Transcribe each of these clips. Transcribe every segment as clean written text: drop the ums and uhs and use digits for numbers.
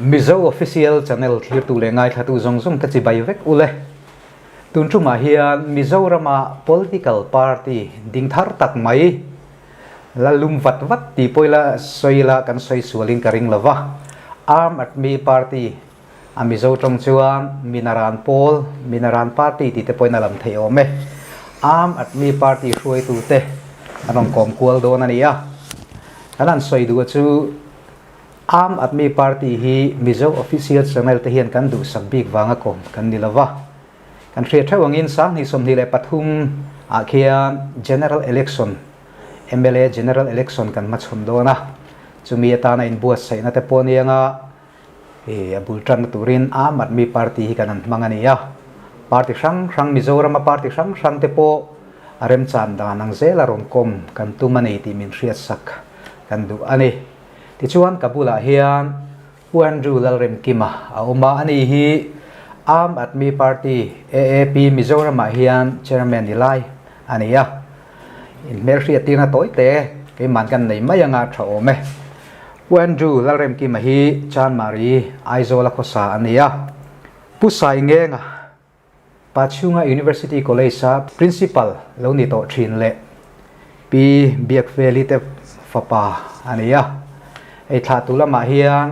Mizo Official Channel thlirtu leh ngaithlatu zawng zawng te chibai vek ule. Tun tumah hian Mizorama political party ding thar tak mai la lum vat vat tih pawh ila sawi ila kan sawi sualin ka ring lova. Aam Aadmi Party a Mizo tawng chuan Minaran Pawl, Minaran Party tih te pawhin a lam theih awm e. Aam Aadmi Party hruaitute an rawn kawm kual dawn a ni a. Kan han sawi duh chu Aam Aadmi Party hi Mizo Official Channel te hian kan duhsak bik vanga kawm kan ni lo va. Kan hriat theuh angin 2023 ah khian General Election, mla General Election kan hmachhawn dawn a. Chumi atana inbuatsaihna te pawh aniang a, a bul tanna turin Aam Aadmi Party hi kan han hmang a ni a. Party hrang hrang, Mizorama party hrang hrang te pawh a remchan dan ang zela rawn kawm kan tum a ni tih min hriatsak kan duh a ni. Tichuan ka bulah hian Pu Andrew Lalremkima a awm a, ani hi Aam Aadmi Party, AAP, Mizoramah hian Chairman ni lai a ni a. Inhmelhriattirna tawi te keiman kan nei mai anga tha awm e. Pu Andrew Lalremkima hi Chanmari, Aizawla khawsa a ni a. Pu Saingenga Pachhunga University College-a Principal lo ni tawh thin leh Pi Biakveli te fapa a ni a. Ei thlahtu lamah hian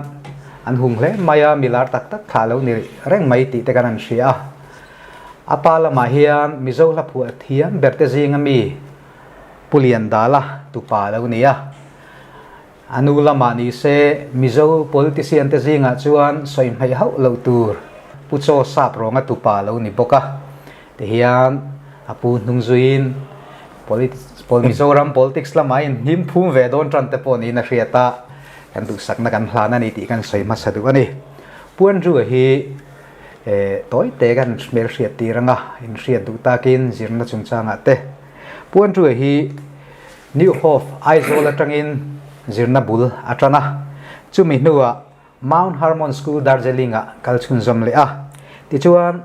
an hung hle mai a, milar tak tak thlah lo ni reng mai tih te kan han hria a. A pa lamah hian Mizo hla phuah thiam ber te zinga mi Pu Liandala tupa lo ni a. A nu lamah ni se, Mizo politician te zingah chuan sawi hmeih hauh loh tur Pu Chaw Sap rawnga tupa lo ni bawk a. Tihian a pu hnung zuiin Mizoram politics lamah in hnim phum ve dawn tan te pawh niin a hriat a, kan duhsakna kan hlan a ni tih kan sawi hmasa duh a ni. Pu Andrew-a hi tawi te kan hmelhriat tir anga inhriat duh takin zirna chungchangah te Pu Andrew-a hi New Hope, Aizawl atangin zirna bul a tan a, chumi hnuah Mount Hermon School, Darjeeling-ah kal chhunzawm leh a. Tichuan,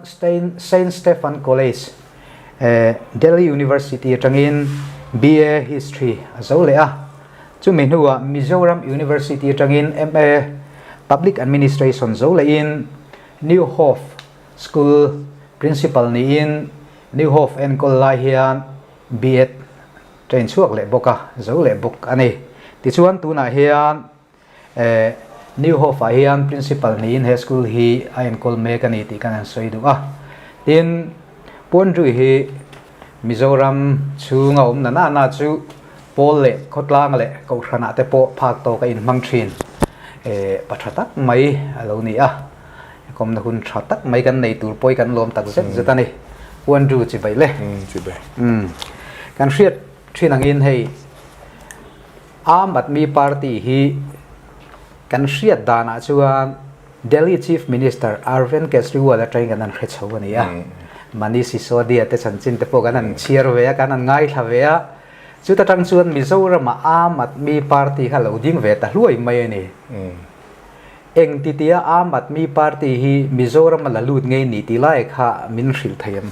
Saint Stephen College, Delhi University atangin BA History a zo leh a. Chumi hnuah Mizoram University atangin MA Public Administration zo lehin New Hope School Principal niin New Hope enkawl lai hian B.Ed Train chhuak leh bawk a, zo leh bawk a ni. Tichuan tunah hian eh New Hope ah hian Principal niin he school hi a enkawl mek a ni tih kan han sawi duh a. Tin, Puandrui hi Mizoram chhunga awm na na na chu pawl leh khawtlang leh kohhranah te pawh phak tawk a inhmang thin eh pa tha tak mai a lo ni a. Kawmna hun tha tak mai kan nei tur pawh kan lawm tak zet zet a ni. Pu Andrew chibai le. Chibai. Kan hriat thin angin hei Aam Aadmi Party hi kan hriat danah chuan Delhi Chief Minister Arvind Kejriwal atangin kan han hre chho a ni a. Manish Sisodia te chanchin te pawh kan han chhiar ve a, kan han ngaithla ve a. Chuta tang chuan Mizoramah Aam Aadmi Party kha lo ding ve ta hluai mai a ni. Eng ti tia Aam Aadmi Party hi Mizoram a la lut ngei ni tih lai kha min hrilh thei em?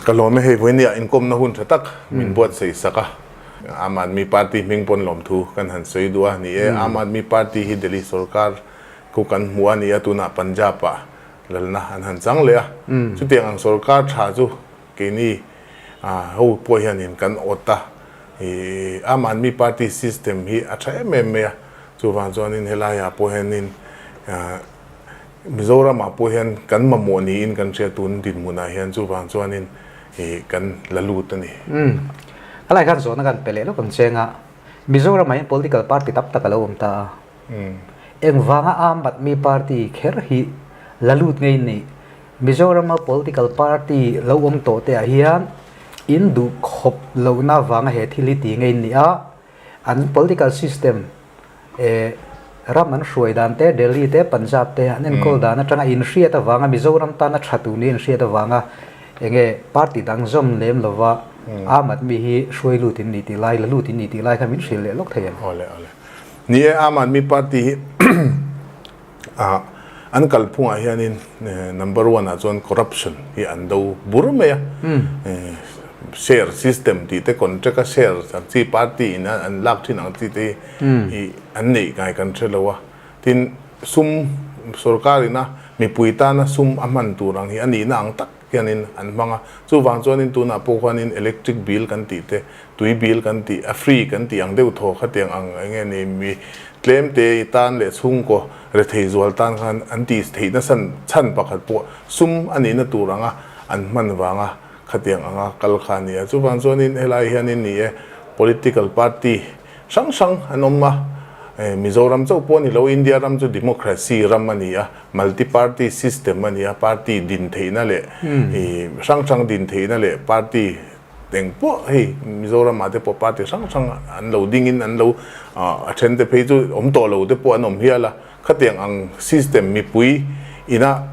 Ka lawm e, hei vawinia inkawmna hun tha tak min buatsaih sak a. Aam Aadmi Party hming pawn lawmthu kan han sawi duh a ni e. Aam Aadmi Party hi Delhi sorkar khu kan hmu a ni a, tunah Punjab ah lalna an han chang leh a. Chutiang ang sorkar tha chu keini ho pawh hianin kan awt a. Aam Aadmi Party system hi a tha em em mai a. Chuvang chuanin helaiah pawh hianin Mizoramah pawh hian kan mamawh niin kan hria tun dinhmunah hian chuvang chuanin kan la lut a ni. Umm. Helai khan zawhna kan pe leh lawk ang cheng a, Mizoramah hian political party tam tak a lo awm ta a. Engvanga Aam Aadmi Party kher hi la lut ngei ni? Mizorama political party lo awm tawh te ah hian in duh khawp lohna vanga he thil hi ti ngei ni a. An political system eh ram an hruai dan te, Delhi te, Punjab te an enkawl dan atanga inhriat avanga Mizoram tana tha tur ni inhriat avanga enge party dang zawm lem lova Aam Aadmi hi hruai lut in ni tih lai, la lut in ni tih lai kha min hrilh leh lawk thei em? Awle awle. Ni e, Aam Aadmi party hi ah an kalphungah hianin number one ah chuan corruption hi an do bur mai a, share system tih te contract a share ang chi party in a an lak thin ang chi te hi an neih ngai kan hre lo a, tin sum sorkar ina mipui tana sum a hman tur ang hi a nihna ang tak hianin an hmang a. Chuvang chuanin tunah pawh khuanin electric bill kan tih te, tui bill kan tih, a free kan tih ang deuh thaw khatiang ang eng nge ni mi tlem te tan leh chhungkaw rethei zual tan khan an tih theih nasa chhan pakhat pawh sum a nihna tur anga an hman vanga khatiang anga kal kha a ni a. Chuvang chuanin helai hianin ni e political party hrang hrang an awm a, Mizoram chauh pawh a ni lo, India ram chu democracy ram a ni a, multi party system a ni a, party din theihna leh hrang hrang din theihna leh party eng pawh hei Mizoramah te pawh party hrang hrang an lo dingin an lo a then te phei chu awm tawh lo te pawh an awm hial a, khatiang ang system mipui ina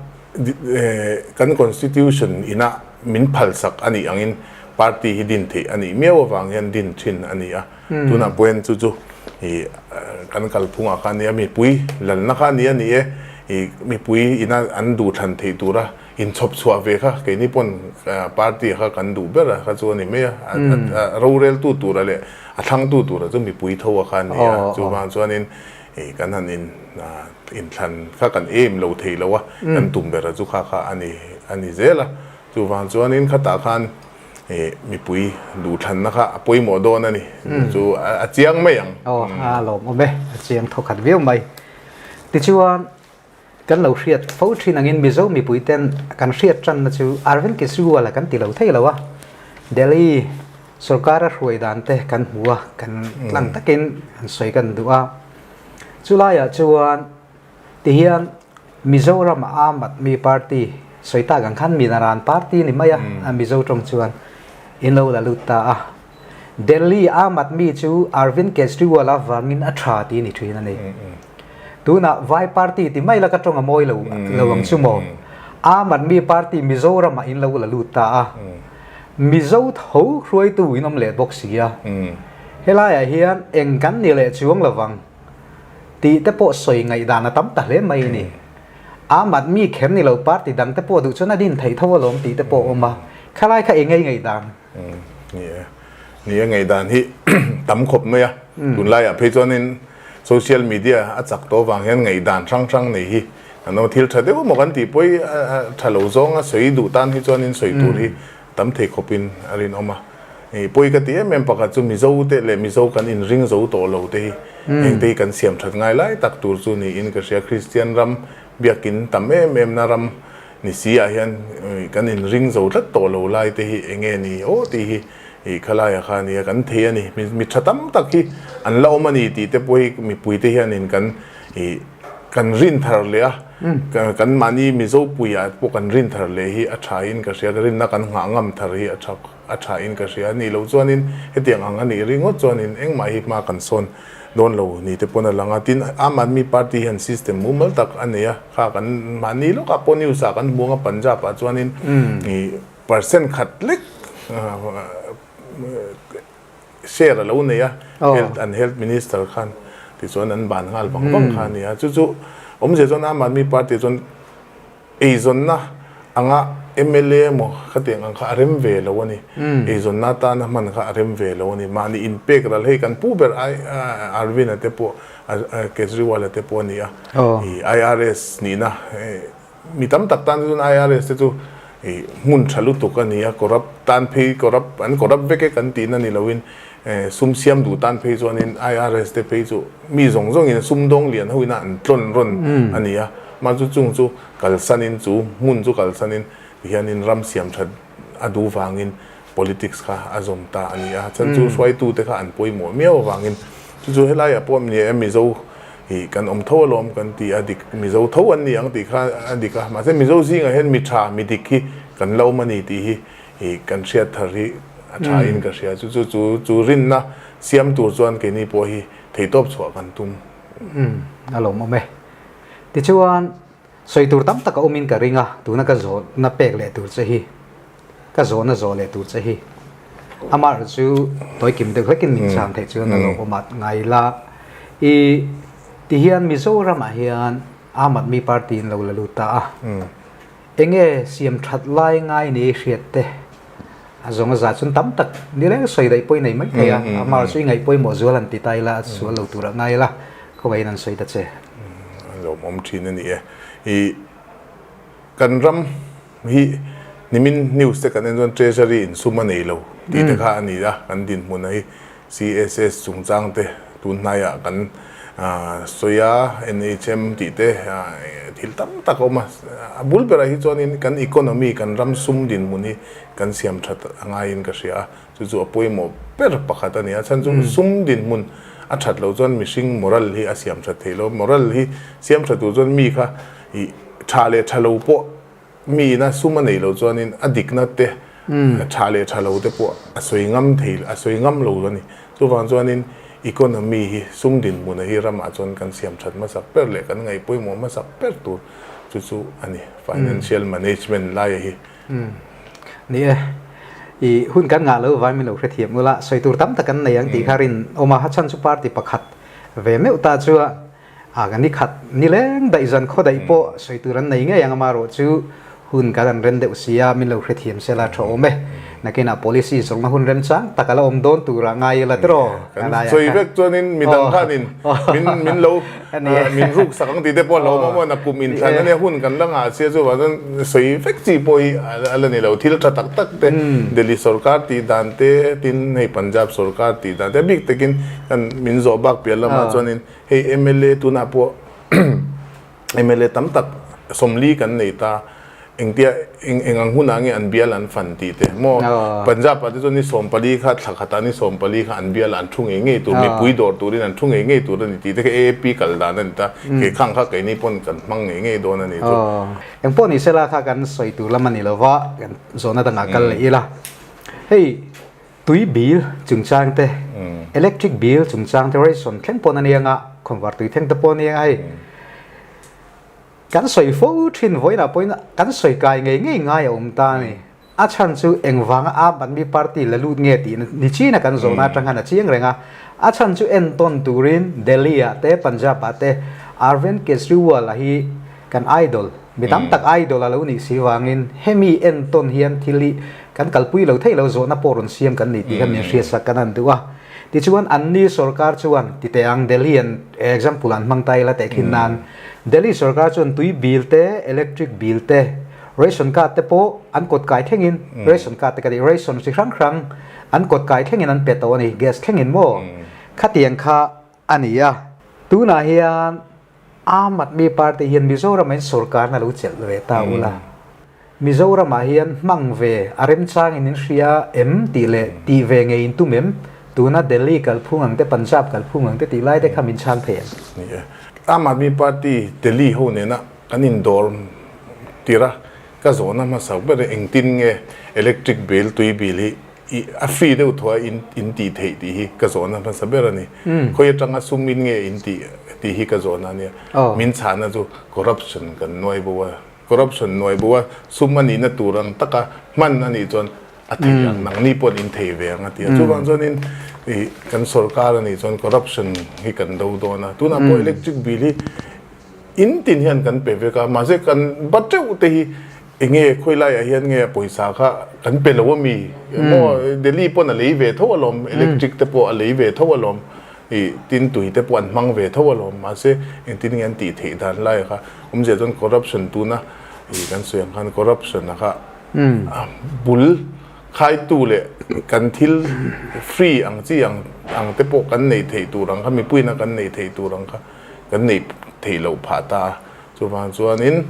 kan constitution ina min phalsak a nih angin party hi din theih a nih miau avang hian din thin a ni a. Tunah pawhin chu chu ih kan kalphungah kha a nia mipui lalna kha a ni a ni e ih mipui ina an duhthlan theih tura inchhawp chhuah ve kha keini pawn party kha kan duh ber a kha chu a ni mai a a roreltu tura leh a thlangtu tura chu mipui tho a kha a ni a chuvang chuanin ih kan han in inthlan kha kan aim lo thei lo a kan tum ber a chu kha kha a ni a ni zel a chuvang chuanin khatah khan Ih mipui duhthlanna kha a pawimawh dawn a ni chu a chiang mai ang. Aw a lawmawm e, a chiang thawkhat viau mai. Tichuan kan lo hriat fo thin angin Mizo mipui ten kan hriat tanna chu Arvind Kejriwal a kan ti lo thei lo a, Delhi sorkar a hruai dan te kan hmu a, kan tlang takin an sawi kan duh a. Chulaiah chuan Tihian Mizoram a Aam Aadmi Party sawi tak ang khan Minaran Party ni mai a, a Mizo tawng chuan in lo la lut ta a. Delhi Aam Aadmi chu Arvind Kejriwal avangin a tha tih ni thin a ni. Tunah Vai Party ti mai la ka tawng a mawi lo lo ang chu maw. Aam Aadmi Party Mizoram ah in lo la lut ta a. Mizo tho hruaitu in awm leh bawk si a. Helaiah hian eng kan ni leh chuang lovang. Tih te pawh sawi ngaihdan a tam ta hle mai a ni. Aam Aadmi kher ni lo party dang te pawh duh chuan a din theih tho alawm tih te pawh a awm a. Khalai kha eng ei ngaihdan? Ni e. Ni e ngaihdan hi tam khawp mai a. Tunlaiah phei chuanin social media a chak tawh avang hian ngaihdan hrang hrang nei hi kan awm a. Thil tha deuh emaw kan tih pawh hi tha lo zawnga sawi duh tan hi chuanin sawi tur hi tam thei khawpin a rinawm a. Ih pawi ka ti em em pakhat chu Mizo te leh Mizo kan inring zo tawh lo te hi heng te hi kan siam that ngai lai tak tur chu niin ka hria. Kristian ram biakin tam em em na ram ni si ah hian kan inring zo tlat tawh lo lai te hi eng nge ni aw tih hi ih khalaiah kha nia kan thei a ni. Mi tha tam tak hi an la awm a ni tih te pawh hi mipui te hianin kan ih kan rin thar leh a, kan mahni Mizo puiah pawh kan rin thar leh hi a tha in ka hria, ka rinna kan nghah ngam thar hi a tha a tha in ka hria. Nih loh chuanin hetiang ang a nih ringawt chuanin engmah hi hma kan sawn dawn lo ni te pawn a lang a. Tin, Aam Aadmi Party hian system mumal tak a nei a, kha kan mahni lawkah pawh news ah kan hmu ang a, Punjab ah chuanin ih percent khat lek share a lo nei a, health an health minister khan tichuan an ban nghal vang vang kha a ni a. Chu chu awmzia chuan Aam Aadmi Party chuan eizawnna anga mla emaw khatiang ang kha a rem ve lo a ni. Eizawnna atana hman kha a rem ve lo a ni. Mahni inpek ral hei kan pu ber Arvind-a te pawh Kejriwal-a te pawh a ni a. IRS nihna Mi tam tak tan chuan IRS te chu hmun tha lutuk a ni a, corrupt tan phei corrupt an corrupt vek e kan tihna ni loin sum siam duh tan phei chuanin IRS te phei chu mi zawng zawngin sum dawng lian ho ina an tlawn rawn a ni a, mah chu chung chu kalsanin chu hmun chu kalsanin tihianin ram siam that a duh vangin politics kha a zawm ta a ni a, chhan chu hruaitute kha an pawimawh miau avangin chu chu helaiah pawh ni e Mizo hi kan awm tho alawm kan ti a dik Mizo tho an ni ang tih kha a dik a, mahse Mizo zingah hian mi tha mi dik hi kan la awm a ni tih hi ih kan hriat thar hi a tha in ka hria chu chu chu chu rinna siam tur chuan keini pawh hi theihtawp chhuah kan tum. Umm a lawmawm e. Tichuan sawi tur tam tak a awmin ka ring a, tuna ka zawhna pek leh tur che hi. Ka zawhna zawh leh tur che hi amah chu tawikim deuh hlekin min chhang theih chuan a lo awm a ngai la. I ti hian Mizoramah hian Aam Aadmi Party in lo la lut ta a. Enge siam that lai ngai ni hriat te a zawng a za chuan tam tak ni reng sawi daih pawh i nei mai thei a. Amah chu i ngaih pawimawh zual han ti ta ila a sual lo tur a ngai la. Khawngaihin an sawi ta che. A lo Lawmawm thin a ni e. I kan ram hi nimin news te kan en chuan Treasury in sum a nei lo tih te kha a ni a, kan dinhmun a hi CSS chungchang te tun hnaiah kan sawi a, NHM tih te thil tam tak a awm a. A bul berah hi chuanin kan economy, kan ram sum dinhmun hi kan siam that a ngaiin ka hria a, chu chu a pawimawh ber pakhat a ni a. Chhan chu sum dinhmun a that loh chuan mihring moral hi a siam that theih lo. Moral hi siam tha tur chuan mi kha ih tha leh tha lo pawh Mi ina sum a nei lo chuanin a dikna te, tha leh tha lo te pawh a sawi ngam thei, a sawi ngam lo a ni. Chuvang chuanin economy hi sum dinhmuna hi ramah chuan kan siam that hmasak ber leh kan ngaih pawimawh hmasak ber tur chu chu a ni, financial management laia hi. Ni e, i hun kan ngah lo vai min lo hrethiam ula, sawi tur tam tak kan nei ang tih kha rin awm a, a chhan chu party pakhat ve meuh ta chu a. A ka ni khat ni leng daih zan khaw daih pawh sawi tur an nei ngei ang amarawh chu hun kan an ren deuh si a, min lo hrethiam se la tha awm e. Nakinah policy zawrhna hun remchang tak a la awm dawn turah ngai ila tiraw? Kan sawi vek chuanin midang khanin min min lo min ruk sak ang tih te pawh a hlauhawm a, nakum inthlan ania hun kan la ngah sia chuvang chuan sawi vek chi pawh hi a la ni lo. Thil tha tak tak te Delhi sorkar tih dan te tin hei Punjab sorkar tih dan te a bik takin kan min zawh bak piah lamah chuanin Hei mla tunah pawh mla tam tak 40 kan nei ta, engtia eng eng ang hunah nge an bial an fan tih te maw? Punjab ah te chuan ni 14 kha thla khatah ni 14 kha an bial ah an thu ngei ngei tur, mipui dawr turin an thu ngei ngei tur a ni tih te kha AAP kal dan a ni ta, kei khang kha keini pawn kan hmang ngei ngei dawn a ni chu. Eng pawh ni sela kha kan sawi tur lam a ni lova, kan zawhna dangah kal leh ila. Hei. Tui bill chungchang te, electric bill chungchang te ration thleng pawn a nia nga, khawnvar tui thleng te pawh a nia nga hei. Kan sawi fo thin vawiinah pawhin kan sawi kai ngei ngei ngai a awm ta a ni. A chhan chu engvanga Aam Aadmi Party la lut nge tih ni chin a kan zawhna atang khan a chiang reng a. A chhan chu entawn turin Delhi ah te Punjab ah te Arvind Kejriwal a hi kan idol, mi tam tak idol a lo nih si vangin hemi entawn hian thil hi kan kalpui lo theih lo zawhna pawh rawn siam kan ni tih kha min hriatsak kan han duh a. Tichuan anni sorkar chuan ti teh ang Delhi an example an hmang ta ila teh khin nan Delhi sorkar chuan tui bill te, electric bill te, ration card te pawh an kawt kai thlengin ration card te ka tih ration chi hrang hrang an kawt kai thlengin an pe tawh a ni gas thlengin maw khatiang kha a ni a. Tunah hian Aam Aadmi Party hian Mizoram-ah hian sorkarna lo chelh ve ta ula, Mizoram-ah hian hmang ve a remchangin in hria em tih leh tih ve ngei in tum em? Tuna Delhi kalphung ang te, Punjab kalphung ang te tih lai te kha min chhang thei em? Ni e. Aam Aadmi Party Delhi ho nena kan indawr tir a, ka zawhna hmasak ber hi engtin nge electric bill, tui bill hi I a free deuh thaw a in in tih theih tih hi ka zawhna hmasa ber a ni. Khawi atanga sum in nge in tih tih hi ka zawhna a nia. Min chhahna chu corruption kan nuai bo a, corruption nuai bo a sum a nihna tur ang taka hman a nih chuan a thei ang, nangni paw'n in thei ve ang a ti a. Chuvang chuanin i kan sorkar a nih chuan corruption hi kan do dawn a. Tunah pawh electric bill hi in tin hian kan pe vek a, mahse kan ba teuh te hi Enge khawi laiah hian nge a pawisa kha kan pe lo ami? Maw Delhi pawn a lei ve tho alawm, electric te pawh a lei ve tho alawm, ih tin tui te pawh an hmang ve tho alawm, mahse engtin nge an tih theih dan lai kha awmzia chuan corruption tuna ih kan sawi ang khan corruption a kha bul khaitu leh kan thil free ang chi ang ang te pawh kan neih theih tur ang kha mipuiin a kan neih theih tur ang kha kan neih theih loh phah ta a. Chuvang chuanin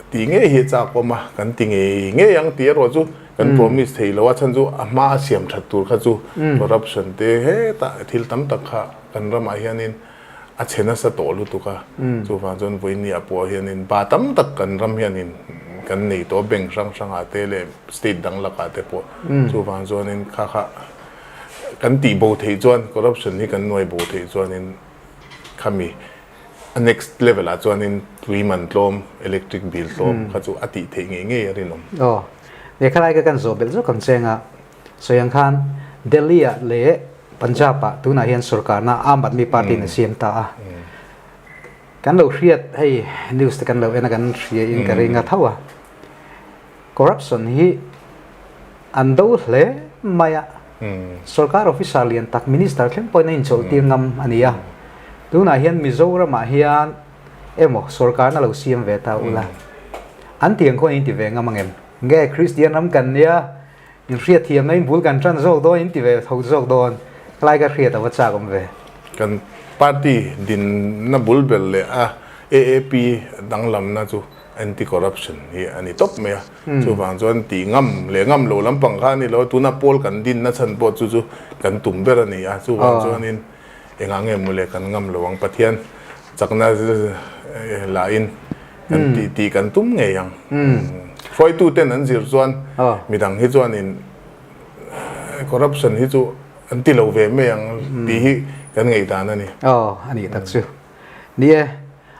tih ngei hi a chak awm a, kan ti ngei ngei ang tih erawh chu kan promise thei lo a, chhan chu a hma a siam that tur kha chu corruption te hetah thil tam tak kha kan ramah hianin a chhe nasa tawh lutuk a, chuvang chuan vawinia pawh hianin ba tam tak kan ram hianin kan nei tawh a, bank hrang hrangah te leh state dang lakah te pawh chuvang chuanin kha kha kan tih bo theih chuan corruption hi kan nuai bo theih chuanin khami A next level ah chuanin tui man tlawm, electric bill tlawm kha chu a tih theih ngei ngei a rinawm. Aw, lehkha lai ka kan zawh belh zawk ang cheng a, sawi ang khan Delhi ah leh Punjab ah tunah hian sorkarna Aam Aadmi Party in a siam ta a. Kan lo hriat hei news te kan lo en a kan hria in ka ring a tho a. Corruption hi an do hle mai a, sorkar officer lian tak minister thleng pawhin a inchawlhtir ngam a ni a. Tunah hian Mizoramah hian. Emaw sorkarna lo siam ve ta ula. An tiang khawn in ti ve ngam angem? Nge Kristian ram kan nia, in hriatthiamna in bul kan tan zawk dawn in ti ve tho zawk dawn? Helai ka hriat a va chak awm ve. Kan party dinna bul ber leh a AAP danglamna chu anti corruption hi a ni tawp mai a. Chuvang chuan tih ngam leh ngam lo lampang kha a ni lo a, tuna pawl kan dinna chhan pawh chu chu kan tum ber a ni a. Chuvang chuanin Engah nge mawle kan ngam lo ang Pathian chakna la in kan tih tih kan tum ngei ang. Hruaitu ten an zir chuan midang hi chuan in corruption hi chu an ti lo ve mai ang tih hi kan ngaihdan a ni. Aw a nih tak chu. Ni e,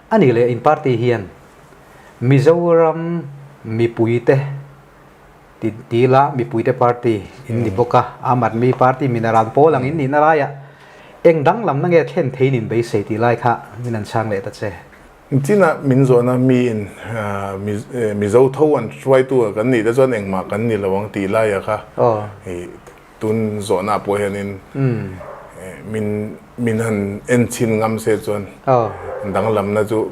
a nih leh in party hian Mizoram mipuite Ti ti la mipuite party in ni bawk a, Aam Aadmi Party min a ran pawl ang in nihna laiah eng danglamna nge thlen theiin in beisei tih lai kha min an chhang leh ta che. Chinah min zawhna miin Mizo tho an hruaitu ah kan nih te chuan engmah kan ni lo ang tih laiah kha Tun zawhna pawh hianin min min han en chhin ngam se chuan danglamna chu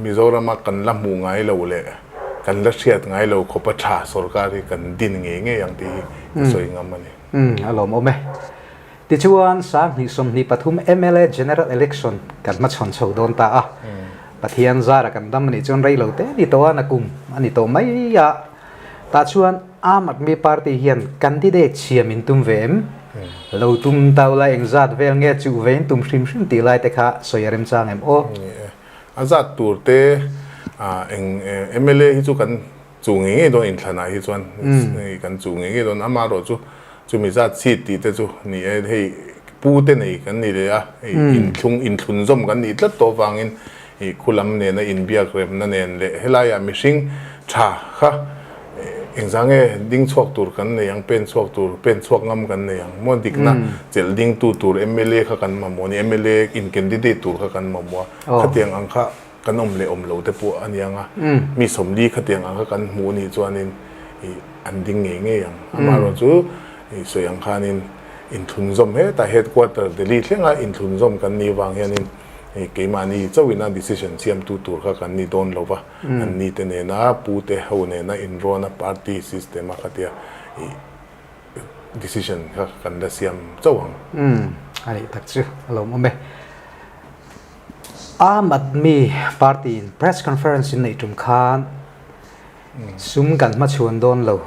Mizorama kan la hmuh ngai lo leh kan la hriat ngai lo khawpa tha sorkar hi kan din ngei ngei ang tih hi ka sawi ngam a ni. A lawmawm e. Tichuan, 2023 mla General Election kan hmachhawn chho dawn ta a. Pathian zara kan dam a nih chuan rei lo te a ni tawh a, nakum a ni tawh mai a. Tah chuan Aam Aadmi Party hian candidate siam in tum ve em? Lo tum tau la engzat vel nge chuh ve in tum hrim hrim tih lai te kha sawi a remchang em aw? Ni e. A zat tur te eng mla hi chu kan chu ngei ngei dawn inthlanah hi chuan kan chu ngei ngei dawn amaherawh chu chumi zat seat tih te chu ni e hei pu te nei kan ni leh a hei inthlung inthlun zawm kan nih tlat tawh vangin I khulam nena inbiak remna nen leh helaiah mihring tha kha engzah nge ding chhuak tur kan nei ang, pen chhuak tur, pen chhuak ngam kan nei ang maw dikna chelh dingtu tur mla kha kan mamawh a ni, mla in candidate tur kha kan mamawh a, khatiang ang kha kan awm leh awm lo te pawh a ni ang a, mi sawmli khatiang ang kha kan hmuh anih chuanin ih an ding ngei ngei ang. Amaherawhchu ih sawi ang khanin inthlunzawm hetah headquarter Delhi thlenga inthlunzawm kan nih vang hianin Hei keimahni chauhin a decision siamtu tur kha kan ni dawn lo va, an ni te nena pu te ho nena inrawn a party system a khatia ih decision kha kan la siam chauh ang. Umm a nih tak chu a lawmawm e. Aam Aadmi Party in press conference in neih tum khan sum kan hmachhuan dawn lo,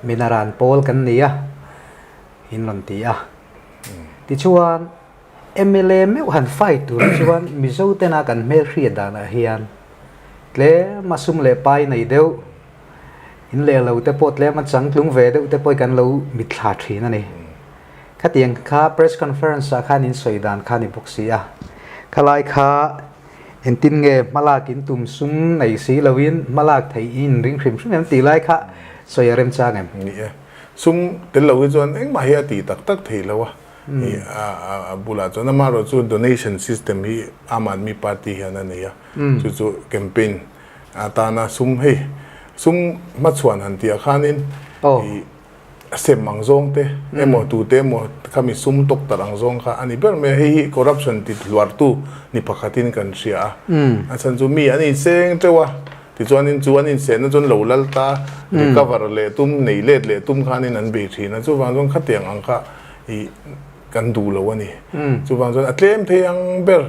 minaran pawl kan ni a in rawn ti a. Tichuan Mla meuh han fight tur chuan Mizo tena kan hmel hriat danah hian tlem a sum leh pai nei deuh, in leh lo te pawh tlem a changtlung ve deuh te pawh kan lo mitthla thin a ni. Khatiang kha press conference ah khan in sawi dan kha a ni bawk si a. Khalai kha engtin nge hmalak in tum sum nei si loin hmalak theih in inring hrim hrim em tih lai kha sawi a remchang em? Ni e. Sum tel lo hi chuan engmah hi a tih tak tak thei lo a. A bulah chuan amaherawh chu donation system hi Aam Aadmi Party hian a nei a, chu chu campaign atana sum hei sum hmachhuan han tih ah khanin ih sem ang zawng te emaw tute emaw khami sum tawk tarh ang zawng kha a ni ber mai a, hei hi corruption ti hluartu ni pakhatin kan hria a, a chhan chu mi an inseng teuh a. Tichuanin chu an insehna chuan lo lal ta, recover leh tum, nei let leh tum khanin an bei thin a, chuvang chuan khatiang ang kha ih kan duh lo a ni. Chuvang chuan a tlem thei ang ber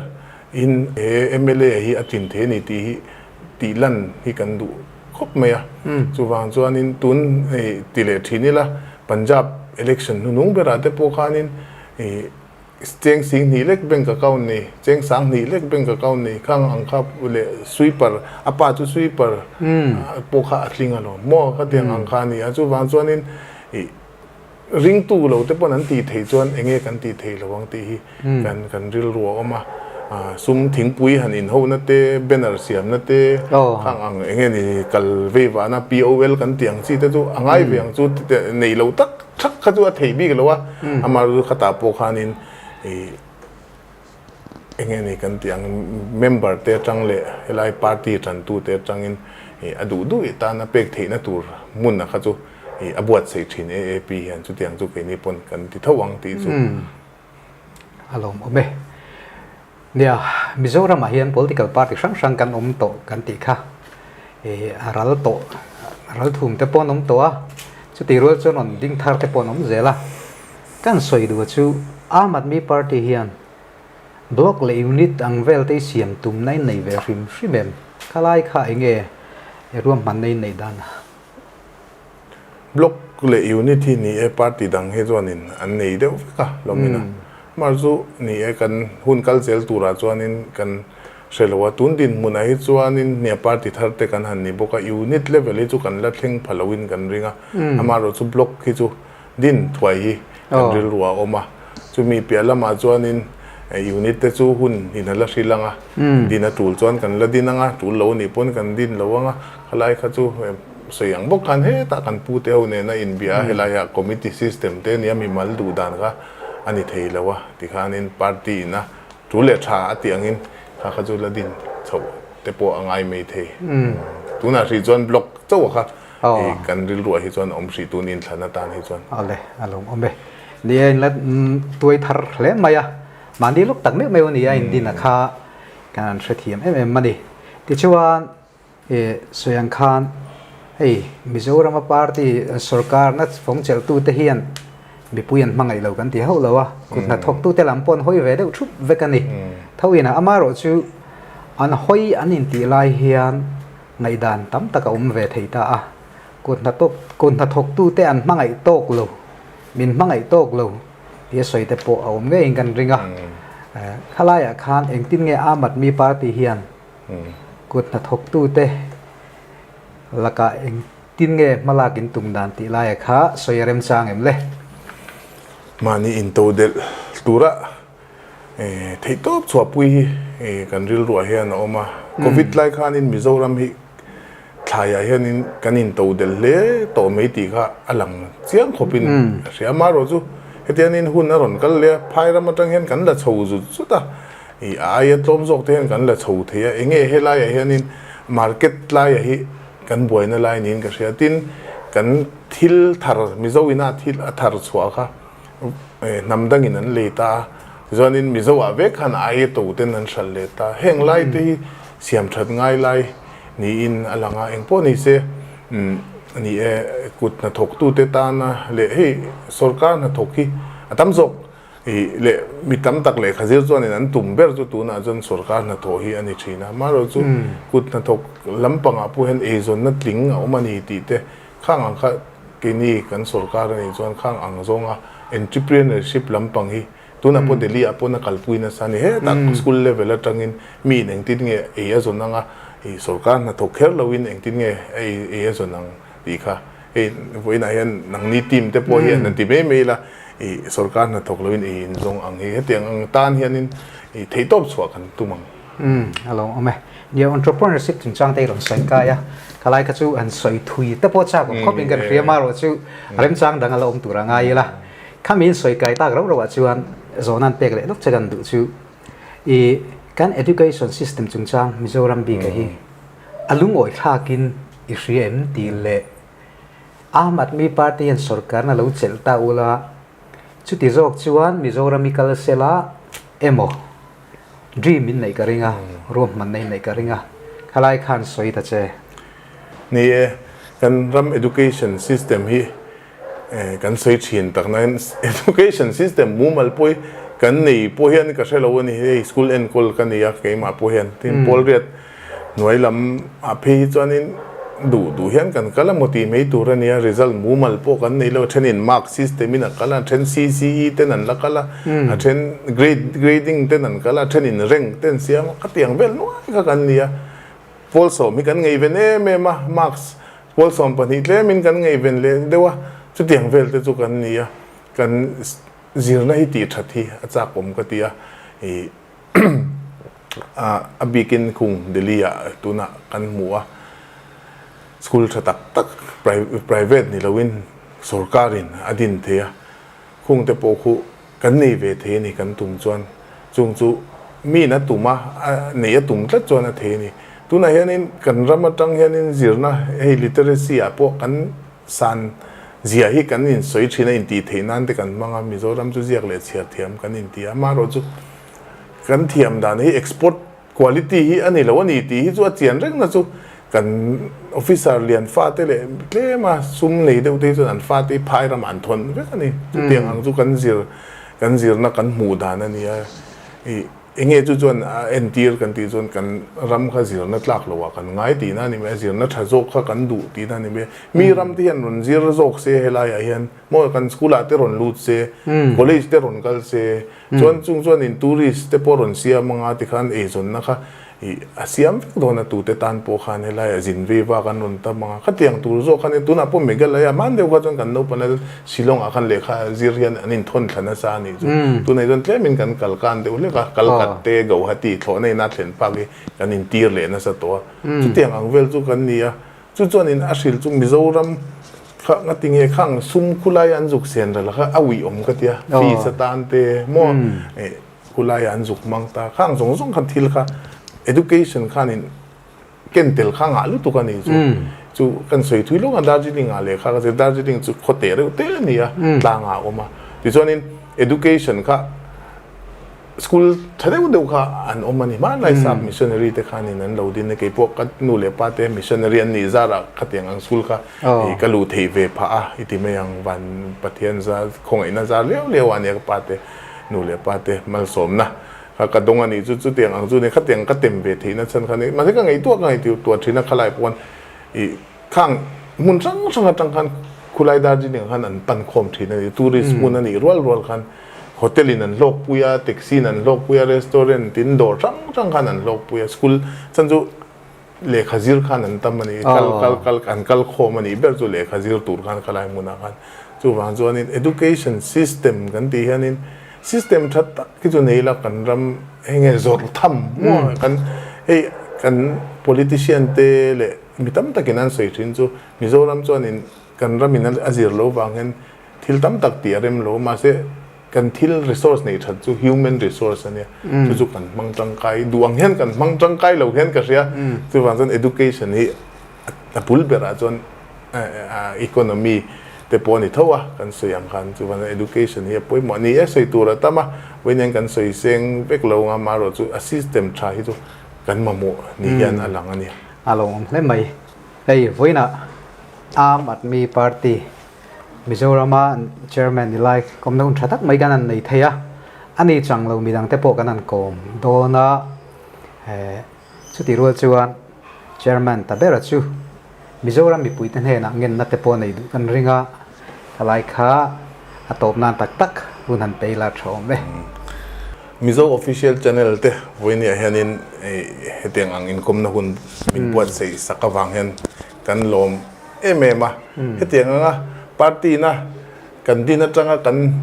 in he mla hi a tlin thei a ni tih hi tih lan hi kan duh khawp mai a. Chuvang chuanin tun hei ti leh thin ila Punjab election hnuhnung berah te pawh khanin ih Cheng sing hnih lek bank account nei, cheng sang hnih lek bank account nei khang ang kha leh sweeper, a pa chu sweeper pawh kha a tling alawm maw khatiang ang kha a ni a, chuvang chuanin ih ringtu lo te pawn an tih theih chuan eng nge kan tih theih lo ang tih hi kan kan rilru a awm a, sum thingpui han inhona te, banner siamna te khang ang eng nge ni kal vei vahna POL kan tih ang chi te chu a ngai ve ang chu nei lo tak. Thak kha chu a thei bik lo a, amah chu khatah pawh khanin ih eng nge ni kan tih ang member te atang leh helai party tantu te atangin ih a duh duh tan a pek theihna tur hmun a kha chu ih a buatsaih thin AAP hian chutiang chu keini pawn kan ti tho ang tih chu. A lawmawm e. Nia, Mizoramah hian political party hrang hrang kan awm tawh kan tih kha ih a ral tawh, ral thum te pawh an awm tawh a, chutih rual chuan rawn ding thar te pawh an awm zel a. Kan sawi duh chu Aam Aadmi Party hian Block leh unit ang vel te i siam tumna in nei ve hrim hrim em? Khalai kha eng nge i ruahmanna in neih dan a? Block leh unit hi ni e party dang hi chuanin an nei deuh vek a lawmin a. Mar chu ni e kan hun kal zel turah chuanin kan hre lo a, tun dinhmunah hi chuanin hnia party thar te kan han ni bawk a, unit level hi chu kan la thleng pha loin kan ring a, amaherawh chu block hi chu Din thuai hi kan rilru a awm a, chumi piah lamah chuanin unit te chu hun in a la hril ang a, din a tul chuan kan la din ang a, tul lo anih pawn kan din lo ang a, khalai kha chu sawi ang bawk khan hetah kan pu te ho nena inbia a, helaiah committee system te nia mimal duh dan kha a ni thei lo a, tikhanin party ina tul leh tha a tih angin kha kha chu la din chhoh te pawh a ngai mai thei. Tunah hrih chuan block chauh a kha Hei kan rilruah hi chuan awm hrih tun inthlan atan hi chuan. Awle, a lawm awm e. Ni a inla tuai thar hle mai a, mahni lawk tak meuh meuh a ni a indin a kha kan han hrethiam em em a ni. Tichuan i sawi ang khan hei Mizorama party sorkarna fawng chelhtute hian mipui an hmangaih lo kan ti hauh lo a, kut hnathawktute lam pawh an hawi ve deuh thup vek a ni. Tho inah amaherawhchu an hawi an intih lai hian Ngaihdan tam tak a awm ve thei ta a, kut hnathawk kut hnathawktute an hmangaih tawk lo, min hmangaih tawk lo tih a sawi te pawh a awm ngeiin kan ring a. Khalaiah khan engtin nge Aam Aadmi Party hian kut hnathawktute lakah engtin nge hmalak in tum dan tih laia kha sawi a remchang em le? Mahni intodelh tura Theihtawp chhuahpui hi kan rilruah hian a awm a, Covid lai khanin Mizoram hi thlaiah hianin kan into del hle tawh mai tih kha a lang chiang khawpin a hria. Amaherawh chu hetiangin hun a rawn kal leh a, phai ram atang hian kan la chho zut zut a, ih a aia tlawm zawk te hian kan la chho thei a, enge helaiah hianin market laiah hi kan buaina lai niin ka hria. Tin, kan thil thar Mizo ina thil a thar chhuah kha Hnam dangin an lei ta a, tichuanin Mizo ah vek khan aia to ten an hralh leh ta. Heng lai te hi siam that ngai lai niin a lang a, engpawh ni se ni e kut hnathawk tu te tana leh hei sorkar hnathawk hi a tam zawk leh mi tam tak lehkha zir chuanin an tum ber chu tunah chuan sorkar hnathawh hi a ni thin a. Amaherawhchu chu kut hnathawk lampangah pawh hian eizawnna tling a awm a ni tih te Khang ang kha keini kan sorkar a nih chuan khang ang zawnga entrepreneurship lampang hi tunah pawh Delhi ah pawn a kalpui nasa a ni. Hetah school level atangin mi in engtin nge ei a zawn anga ih sorkar hnathawk kher loin engtin nge ei ei a zawn ang tih kha hei vawiinah hian nangni team te pawh hian an ti mai mai ila ih sorkar hnathawk loin ei in zawng ang hi hetiang ang tan hianin ih theihtawp chhuah kan tum ang. Umm a lo awm e. Nia entrepreneurship chungchang te hi rawn sawi kai a, khalai kha chu han sawi thui te pawh chak awm khawp in kan hria marawh chu remchang dang a la awm tur a ngai ila. Khami in sawi kai tak rauh rauh ah chuan zawhna an pek leh lawk che kan duh chu i kan education system chungchang Mizoram bik a hi a lungawi thlak in i hria em tih leh Aam Aadmi Party hian sorkarna lo chelh ta ula chuti zawk chuan Mizoram i kal sela emaw Dream in neih ka ring a, ruahmanna in neih ka ring a, khalai khan sawi ta che. Ni e, kan ram education system hi kan sawi thin tak nain education system mumal pawh hi kan nei pawh hian ka hre lo a ni, hei school enkawl ka ni a keimah pawh hian tin pawl riat Hnuai lam ah phei hi chuanin duh duh hian kan kal a maw tih mai tur a nia, result mumal pawh kan nei lo, a thenin mark system in a kal a, a then CCE ten an la kal a, a then grade grading ten an kal a, a thenin rank ten siam a, khatiang vel nuai kha kan ni a, pawl sawm hi kan ngaihven em em a, marks pawl 12 tlemin kan ngaihven leh deuh a, chutiang vel te chu kan ni a, kan zirna hi tih that hi a chak awm ka ti a, ih. A bikin khung Delhi ah tunah kan hmu a, school tha tak tak private ni loin sorkarin a din thei a, khung te pawh khu kan nei ve thei a ni kan tum chuan chung chu miin a tum a, neih a tum tlat chuan a thei a ni. Tunah hianin kan ram atang hianin zirna hei literacy ah pawh kan san zia hi kan insawi thin a, intih theih nan te kan hmang a, Mizoram chu ziak leh chhiar thiam kan inti a, amaherawhchu. kan thiam dan hi export quality hi a ni lo a ni tih hi chu a chian reng na chu kan officer lian fate leh tlema sum nei deuh te hi chuan an fate hi phai ramah an thawn vek a ni. Chutiang ang chu kan zir kan zirna kan hmuh dan a ni a. Ih enge chu chuan a entir kan tih chuan kan ram kha zirna tlak loh ah kan ngai tihna a ni mai a, zirna tha zawk kha kan duh tihna a ni mai a. Mi ram te hian rawn zir zawk se helaiah hian maw kan school ah te rawn lut se, college te rawn kal se, Chuan chung chuanin tourist te pawh rawn siam anga tikhan eizawnna kha ih a siam vek dawn a tute tan pawh khan helaiah zin vei vak an rawn tam anga khatiang tur zawk khan tunah pawh Meghalaya hman deuh kha chuan kan naupang lai chuan Shillong ah khan lehkha zir hian an inthawn thla nasa a nih chu. Tunah chuan tlemin kan kal kan deuh hlek a, Kalkat te Gauhati thlawhna ina thlen phak hi kan intir leh nasa tawh a. Chutiang ang vel chu kan ni a. Chu chuanin a hrilh chu Mizoram kha nga tinge khang sum khulai an zuk sen ral kha a uih awm ka tia, fees atan te maw eh khulai an zuk hmang ta khang zawng zawng khan thil kha education khanin ken tel kha ngah lutuk a ni chu. Chu kan sawi thui lawk a Darjeeling ah lehkha ka zir, Darjeeling chu khaw teh reuh te a ni a, tlang ah a awm a. Tichuanin education kha School tha deuh deuh kha an awm a ni. Hmanlai sap missionary te khanin an lo din a, kei pawh ka nu leh pa te missionary an nih zarah khatiang ang school kha ka luh theih ve phah a i ti mai ang. Van Pathian zar khawngaihna zar liau liau a nia ka pa te nu leh pa te malsawmna kha ka dawng a nih chu chutiang ang chu ni khatiang ka tem ve theihna chhan kha ni. Mahse ka ngaihtuah ka ngaihtuah thin a khalai pawn ih Khang hmun hrang hrang atang khan khulai Darjeeling ah khan an pan khawm thin a ni. Tourist hmun a nih rual rual khan hotel in an hlawk pui a, taxi in an hlawk pui a, restaurant tin dawr hrang hrang khan an hlawk pui a. School chan chu lehkha zir khan an tam a ni. Kal kal kal an kal khawm a nih ber chu lehkha zir tur khan khalai hmunah khan. Chuvang chuanin education system kan tih hianin system tha tak hi chu nei ila kan ram hei nge zawrh tham maw kan hei kan politician te leh Mi tam takin an sawi thin chu Mizoram chuanin kan ramin a zir lo vang hian thil tam tak tih a rem lo mahse kan thil resource neih that chu human resource a nia chu chu kan hmang tangkai duh ang hian kan hmang tangkai lo hian ka hria chuvang chuan education hi a bul berah chuan economy te pawh a ni tho a kan sawi ang khan chuvang chuan education hi a pawimawh a ni e sawi tur a tam a vawiin kan sawi seng vek lo ang a amaherawhchu a system tha hi chu kan mamawh ni hian a lang a ni. A lo awm hle mai. Hei vawiinah Aam Aadmi Party Mizorama Chairman ni lai kawmna hun tha tak mai kan han nei thei a, a ni chang lo midang te pawh kan han kawm dawn a, chutih rual chuan Chairman ta bera chu Mizoram mipuite hnenah ngenna te pawh nei duh kan ring a, thalai kha a tawp nan tak tak hun han pe ila tha awm e. Mizo Official Channel te vawinia hianin hetiang ang inkawmna hun min buatsaih sak avang hian kan lawm em em a. Hetiang anga party na kan din atanga kan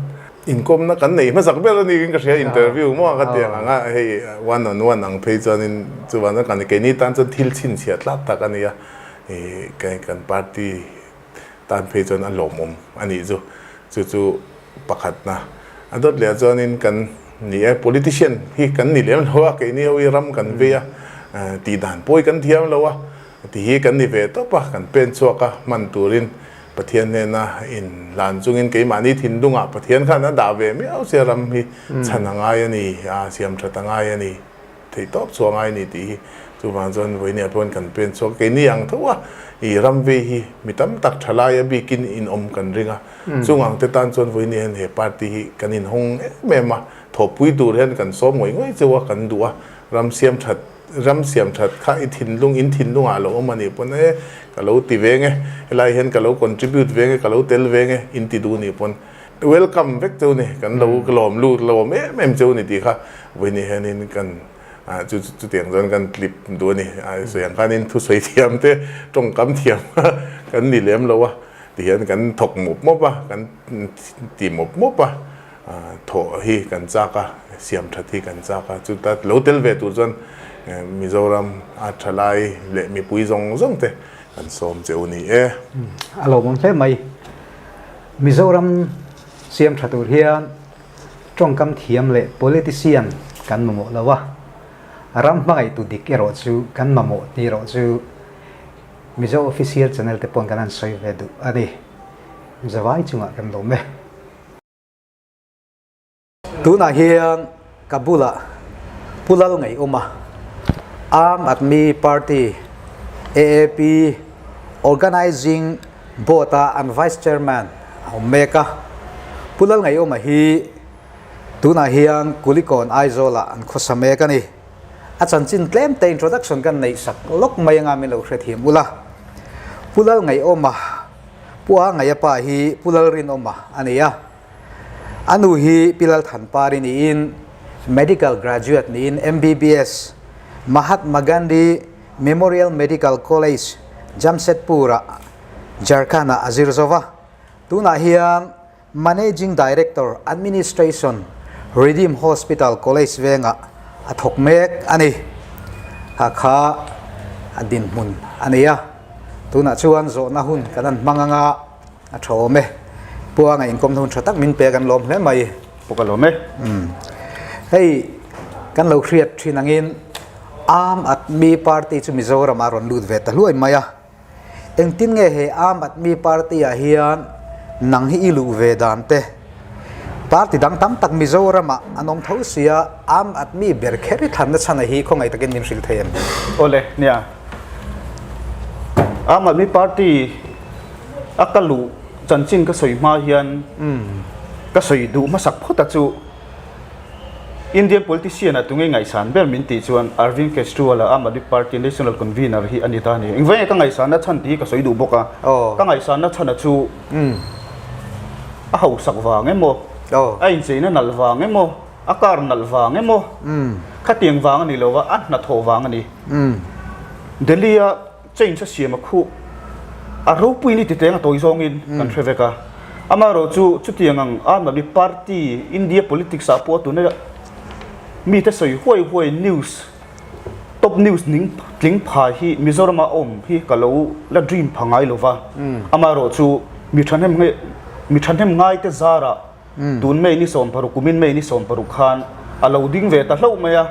inkawmna kan neih hmasak ber a ni in ka hria interview maw ka tiang anga hei one on one ang phei chuanin chuvang chuan kan keini tan chuan thil chhinchhiah tlak tak a ni a. Kan party tan phei chuan a lawmawm a nih chu. Chu chu pakhatna a dawt leh ah chuanin kan ni e politician hi kan ni lem lo a keini ho hi ram kan vei a tih dan pawi kan thiam lo a ti hi kan ni ve tawp a kan pen chhuak a hman turin Pathian hnena in hlan chungin keimahni thinlungah Pathian khan a dah ve miau sia ram hi chhan a ngai a ni a siam that a ngai a ni. Theih tawp chu a ngai ni tih hi chuvang chuan vawinia pawn kan pen chhuak keini ang tho a, i ram vei hi mi tam tak tha lai a bikin in awm kan ring a, chung ang te tan chuan vawinia hian he party hi kan inhawng em em a, thawhpui tur hian kan sawm ngawih ngawih cheu a kan duh a, ram siam that ram siam that kha i thinlung in thinlung ah lo awm a nih pawn e ka lo ti veng e, helai hian ka lo contribute veng e ka lo tel veng e in ti duh nih pawn Welcome vek cheu ni, kan lo lawm lut lawm em em cheu ni tih kha vawiin hianin kan chu chutiang chuan kan clip duh a ni. Sawi ang khanin thusawi thiam te tawngkam thiam kan ni lem lo a tihian kan thawk mawp mawp a, kan ti mawp mawp a, thawh hi kan chak a, siam that hi kan chak a, chuta lo tel ve tur chuan Mizoram a thalai leh mipui zawng zawng te kan sawm cheu ni e. A lawmawm hle mai. Mizoram siam tha tur hian tawngkam thiam leh politician kan mamawh lo a, ram hmangaihtu dik erawh chu kan mamawh tih erawh chu Mizo Official Channel te pawn kan han sawi ve duh a ni. Zavai chungah kan lawm e. Tunah hian ka bulah. Pu Lalngaihawma, Aam Aadmi Party, AAP, Organising Board-a an Vice Chairman a awm mek a. Pu Lalngaihawma hi tunah hian Kulikawn Aizawl-ah an khawsa mek a ni. A chanchin tlem te introduction kan neih sak lawk mai anga min lo hrethiam ula. Pu Lalngaihawma, Pu A Ngaihapa hi Pu Lalrinawma a ni a. A nu hi Pi Lalthanpari niin Medical Graduate niin MBBS, Mahatma Gandhi Memorial Medical College, Jamshedpur-ah Jharkhand-ah a zir zo va. Tunah hian Managing Director, Administration, Redeem Hospital College vengah a thawk mek a ni. Kha kha a dinhmun a ni a. Tunah chuan zawhna hun kan han hmang anga a tha awm e. Puanga inkawmna hun tha tak min pek an lawm hle mai. Pawh ka lawm e. Hei kan lo hriat thin angin Aam Aadmi Party chu Mizoramah a rawn lut ve ta hluai mai a. Engtin nge he Aam Aadmi Party ah hian nang hi i luh ve dan te? Party dang tam tak Mizoram ah an awm tho sia, Aam Aadmi ber kher i thlanna chhan a hi khawngaih takin min hrilh thei em? Awle, nia. Aam Aadmi Party a ka luh chanchin ka sawi hma hian ka sawi duh hmasak phawt a chu. Indian politician ah tunge ngaihsan ber min tih chuan Arvind Kejriwal a Aam Aadmi Party National Convener hi a ni ta a ni. Engvai nge ka ngaihsanna chhan tih hi ka sawi duh bawk a. Ka ngaihsanna chhan a chu a hausak vang emaw, a incheina nalh vang emaw, a car nalh vang emaw, khatiang vang a ni lo va, a hnathawh vang a ni. Delhi a Change a siam a khuh a ropui ni titeng a tawi zawngin kan hre vek a. Amaherawh chu chutiang ang Aam Aadmi Party India politics ah pawh tuna mite sawi huai huai news top news ning tling pha hi Mizoram ah awm hi ka lo la dream pha ngai lo va. Amaherawh chu mi thahnem mi thahnem ngai te zarah Tun May ni 16, kumin May ni 16 khan a lo ding ve ta hlauh mai a.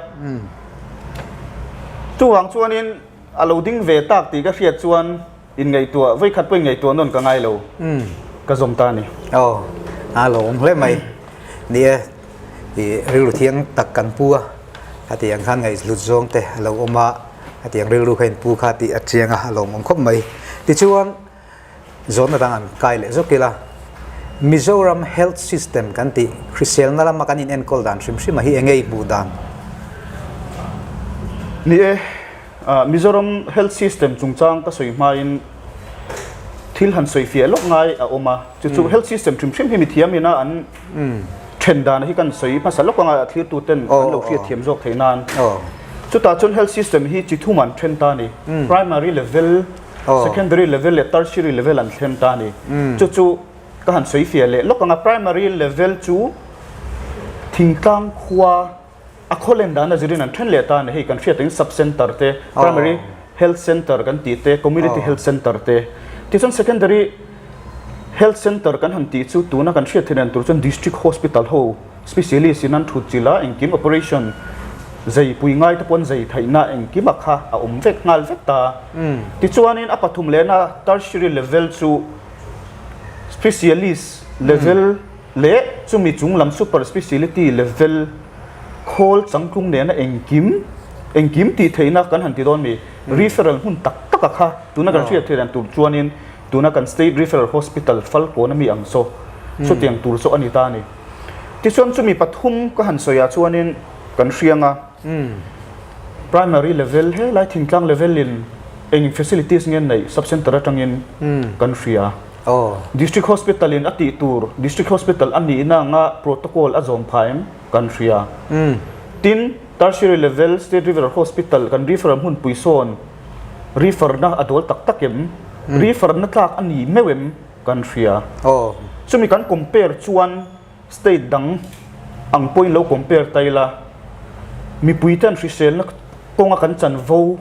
Chuvang chuanin a lo ding ve tak tih ka hriat chuan inngaihtuah, vawikhat pawh inngaihtuah nawn ka ngai lo, ka zawm ta a ni. Aw, a lo awm hle mai. Ni e, i rilru thiang tak kan pu a, hetiang khan ngaihhlut zawng te a lo awm a, hetiang rilru kha inpu kha tih a chiang a, a lawmawm khawp mai. Tichuan, Zawnna dang an kai leh zawk ila, Mizoram Health System kan tih hriselna lama kan inenkawl dan hrim hrim a hi enge i hmuh dan? Ni e, Mizoram Health System chungchang ka sawi hmain thil han sawi fiah lawk ngai a awm a, chu chu Health System hrim hrim hi mithiam ina an then dan hi kan sawi hmasa lawk anga thlirtu ten an lo hriat thiam zawk theih nan. Chutah chuan Health System hi chi thum an then ta a ni, Primary Level, Secondary level leh tertiary level an thleng ta a ni. Chu chu ka han sawi fiah leh lawk ang a, primary level chu thingtlang khua a khawlen dan a zirin an then leh ta a ni. Hei kan hriat angin sub center te, primary health center kan tih te, community health center te. Tichuan secondary health center kan han tih chu tuna kan hriat theih dan tur chuan district hospital ho Specialist in an thut chilh a, engkim operation zei pui ngai te pawn zei theihna engkim a kha a awm vek nghal vek ta. Tichuanin a pathum lehna tertiary level chu specialist level leh chumi chung lam super speciality level khawl changtlung nena engkim engkim tih theihna kan han ti dawn mi referral hmun tak tak a kha tuna kan hriat theih dan tur chuanin tuna kan state referral hospital Falkawn ami ang saw chutiang tur chu a ni ta a ni. Tichuan chumi pathum ka han sawi ah chuanin kan hriang a, primary level helai thingtlang level in eng facilities nge neih sub center atangin kan hria. District hospital in a tih tur district hospital a nihna anga protocol a zawm pha em kan hria. Tin, tertiary level state referral hospital kan referral hmunpui sawn refer na a dawl tak tak em, refer na tlak a ni meuh em kan hria. Chumi kan compare chuan state dang ang pawhin lo compare ta ila, mipuite an hriselna kawnga kan chanvo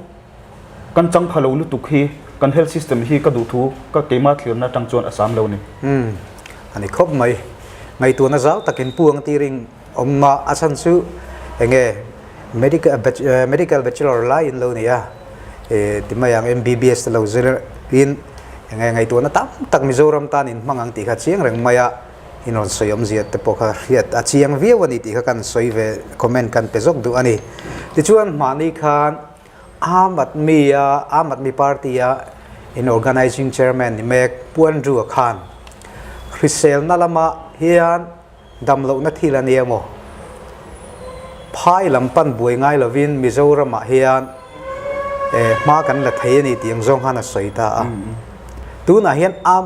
kan chang pha lo lutuk hi kan health system hi ka duhthu ka keimah thlirna atang chuan a sam lo ni. Umm a ni khawp mai. Ngaihtuahna zau takin pu ang tir in awm a, a chhan chu enge medical medical bachelor lai in lo ni a, eh ti mai ang MBBS te lo zir in enge ngaihtuahna tam tak Mizoram tan in hmang ang tih kha chiang reng mai a. In rawn sawi awmzia te pawh kha hriat a chiang viau a ni tih kha kan sawi ve comment kan pe zawk duh a ni. Tichuan mahni khan Aam Aadmi a Aam Aadmi Party a in Organising Chairman ni mek Pu Andrew a khan hriselna lamah hian damlohna thil a nia maw? Phai lam pan buai ngai lovin Mizoramah hian hma kan la thei a ni tih ang zawng khan a sawi ta a. Tunah hian Aam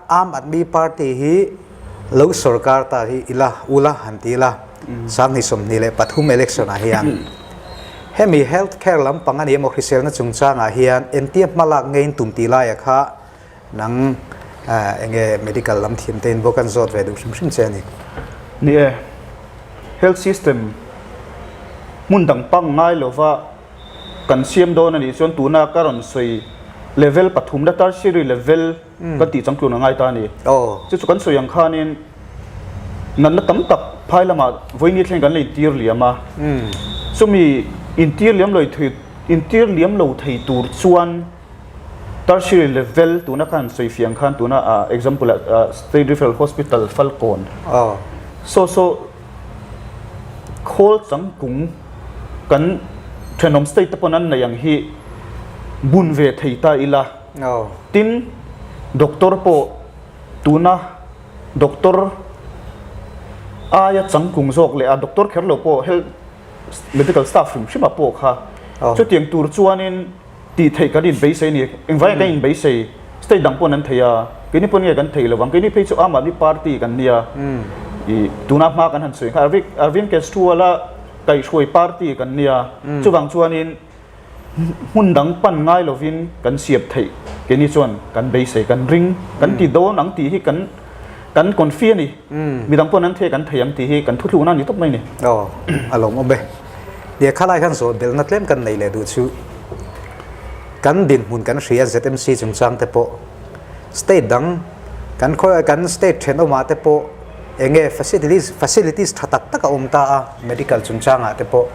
Aam Aadmi Party hi lo sorkar ta hi ila ula han ti ila 2023 election ah hian hemi health care lampang a ni emaw hriselna chungchangah hian entia hmalak ngeiin tum tih laia kha Nang enge medical lam thiam te in bawk an zawt ve duh hrim hrim che a ni. Ni e, health system hmun dang pang ngai lova kan siam dawn a nih chuan tuna ka rawn sawi level pathumna tertiary level kan tih changtlun a ngai ta a ni. Chu chu kan sawi ang khanin natna tam tak phai lamah vawiini thleng kan la intir liam a, chumi intir liam lo intir liam lo thei tur chuan Tertiary level tuna khan sawi fiang khan tuna ah example ah State Referral Hospital Falkawn saw saw khawl changkung kan thenawm state te pawn an nei ang hi bun ve thei ta ila tin doctor pawh tuna doctor aia changkung zawk leh a doctor kher lo pawh health medical staff hrim hrim ah pawh kha chutiang tur chuanin Tih theih kan inbeisei a ni. Engvai kan inbeisei? State dang pawn an thei a, keini pawn nge kan thei lo vang. Keini phei chu Aam Aadmi Party kan nia. Ih tuna hma kan han sawi kha Arvind Kejriwal-a kaihhruai party kan nia. Chuvang chuanin hmun dang pan ngai lovin kan siam theih keini chuan kan beisei, kan ring, kan ti dawn ang tih hi kan kan confi a ni. Midang pawn an thei kan thei ang tih hi kan thuthlukna a ni tawp mai a ni. Aw, a lawmawm e. Nia khalai khan zawh belhna tlem kan nei leh duh chu kan dinhmun kan hria ZMC chungchang te pawh state dang kan khaw kan state thenawmah te pawh enge facilities facilities tha tak tak a awm ta a medical chungchangah te pawh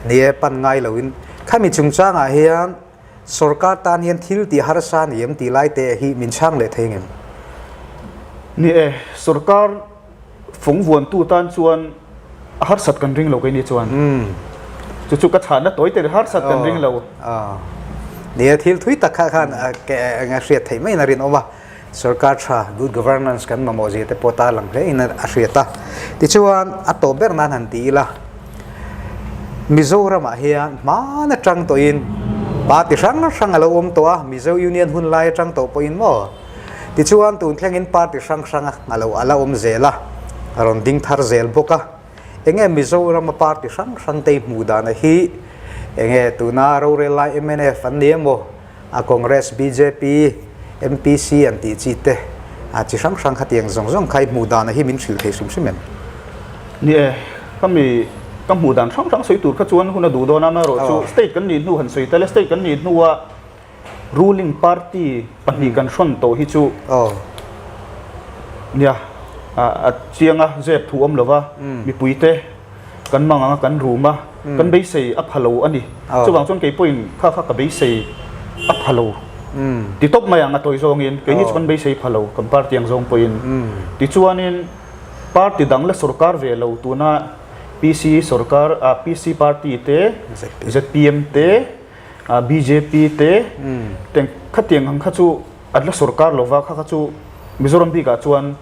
nia pan ngai loin khami chungchangah hian sorkar tan hian thil tih harsa ni em tih lai te hi min chhang leh thei ngem? Ni e, sorkar Fung vuantu tan chuan a harsat kan ring lo keini chuan. Chu chu ka chhanna tawi te harsat kan ring lo. Nia thil thui tak kha khan eng a hriat theih maiin a rinawm a. Sorkar tha good governance kan mamawh zia te pawh tarlang hle in a hriat a. Tichuan a tawp ber nan han ti ila Mizoramah hian hman atang tawhin party hrang hrang a lo awm tawh a, Mizo Union hun lai atang tawh pawhin maw Tichuan tun thlengin party hrang hrang a lo a la awm zel a, a rawn ding thar zel bawk a. Enge Mizorama party hrang hrang te hmuh dana hi enge tuna rorel lai mnf an ni emaw, a Congress, bjp, MPC an tih chi te a chi hrang hrang khatiang zawng zawng kha i hmuh dana hi min hrilh thei hrim hrim em? Ni e, ka mi ka hmuh dan hrang hrang sawi tur kha chuan hun a duh dawn a, amaherawhchu state kan nih hnu han sawi tel e, state kan nih hnua Ruling party pahnih kan hrawn tawh hi chu nia a chiang a, zep thu awm lova mipuite kan mang ang a, kan rum a, kan beisei a pha lo a ni. Chuvang chuan kei pawhin kha kha ka beisei a pha lo ti tawp mai ang a tawi zawngin keini chu kan beisei pha lo kan party ang zawng pawhin. Tichuanin party dang la sorkar ve lo tuna PC sorkar PC party te zpm te Bjp te teng khatiang ang kha chu an la sorkar lova kha kha chu Mizoram bikah chuan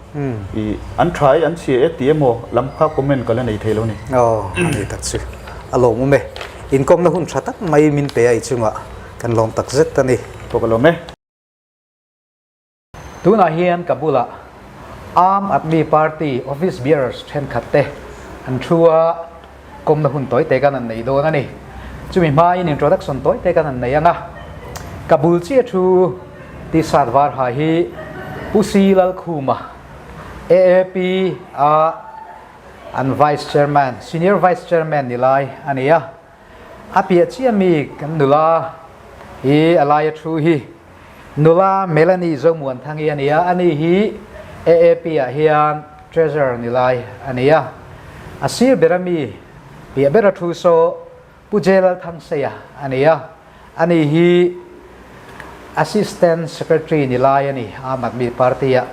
i an tha e an chhia e tih emaw lam kha comment ka la nei thei lo ni. Aw a ni tak chu a lawmawm e. Inkawmna hun tha tak mai min pe a i chungah kan lawm tak zet a ni. Pawh ka lawm e. Tunah hian ka bulah Aam Aadmi Party office bearers thenkhat te an thu a, kawmna hun tawi te kan han nei dawn a ni. Chumi hmain introduction tawi te kan han nei ang a, ka bul chiah thu T-shirt var ha hi Pu Si Lalkhuma, AAP a an Vice Chairman, Senior Vice Chairman ni lai a ni a. A piah chiah mi kan nula hi a laia thu hi Nula Melanie Zomuanthangi a ni a, ani hi AAP ah hian Treasurer ni lai a ni a. A sir ber ami piah bera thu saw Pu J Lalthangseia a ni a, ani hi Assistant Secretary ni lai a ni Aam Aadmi Party ah.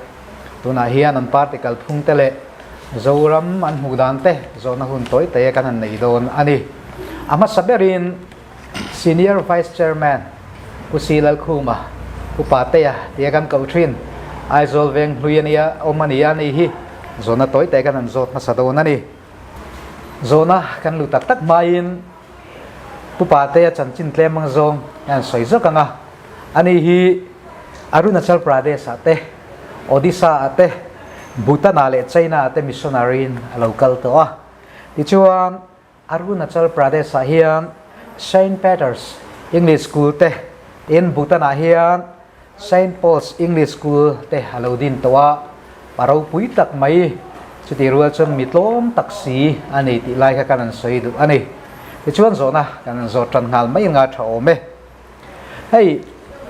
Tunah hian an party kalphung te leh Zoram an hmuh dan te zawhna hun tawi te kan han nei dawn a ni. A hmasa berin Senior Vice Chairman Pu Si Lalkhuma, Pu Patea tia kan koh thin Aizawl veng hlui a nia awm a ni a ni hi zawhna tawi te kan han zawt hmasa dawn a ni. Zawhna kan luh tak tak hmain Pu Patea chanchin tlem ang zawng hian sawi zawk ang a, ani hi Arunachal Pradesh ah te, Odisha ah te, Bhutan ah leh China ah te missionary in a lo kal tawh a. Tichuan, Arunachal Pradesh ah hian Saint Peter's English School te tin Bhutan ah hian Saint Paul's English School te a lo din tawh a, pa ropui tak mai chutih rual chuan mi tlawm tak si a ni tih lai kha kan han sawi duh a ni. Tichuan zawhna kan han zawt tan nghal mai anga tha awm e. Hei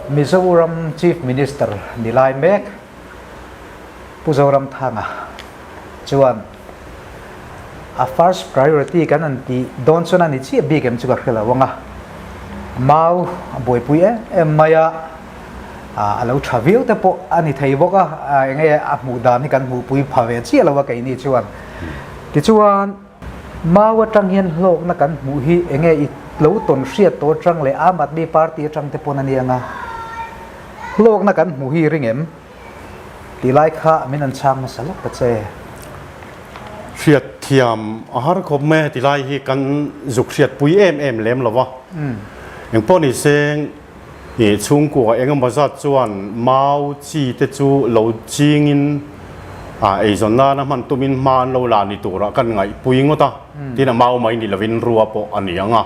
Mizoram Chief Minister ni lai mek Pu Zoramthanga chuan a first priority kan han tih dawn chuan a ni chiah bik em chu ka hre lo ang a, mau a buaipui em em mai a, a lo tha viau te pawh a ni thei bawk a, eng nge a hmuh dan hi kan hmuhpui pha ve chiah lo a keini chuan. Tichuan mau atang hian hlawkna kan hmuh hi eng nge i lo tawn hriat tawh atang leh Aam Aadmi Party atang te pawn a ni ang a, hlawkna kan hmuh hi ring em? Ti lai kha min an chhang hmasa lawk ta che. Hriat thiam a har khawp mai a, ti lai hi kan zuk hriat pui em em lem lo va. Engpawh ni seng i chhungkua eng emaw zat chuan mau chi te chu lo chingin a eizawn nana hman tumin hma an lo la ni turah kan ngaihpui ngawt a, tin a mau mai ni lovin rua pawh a ni ang a.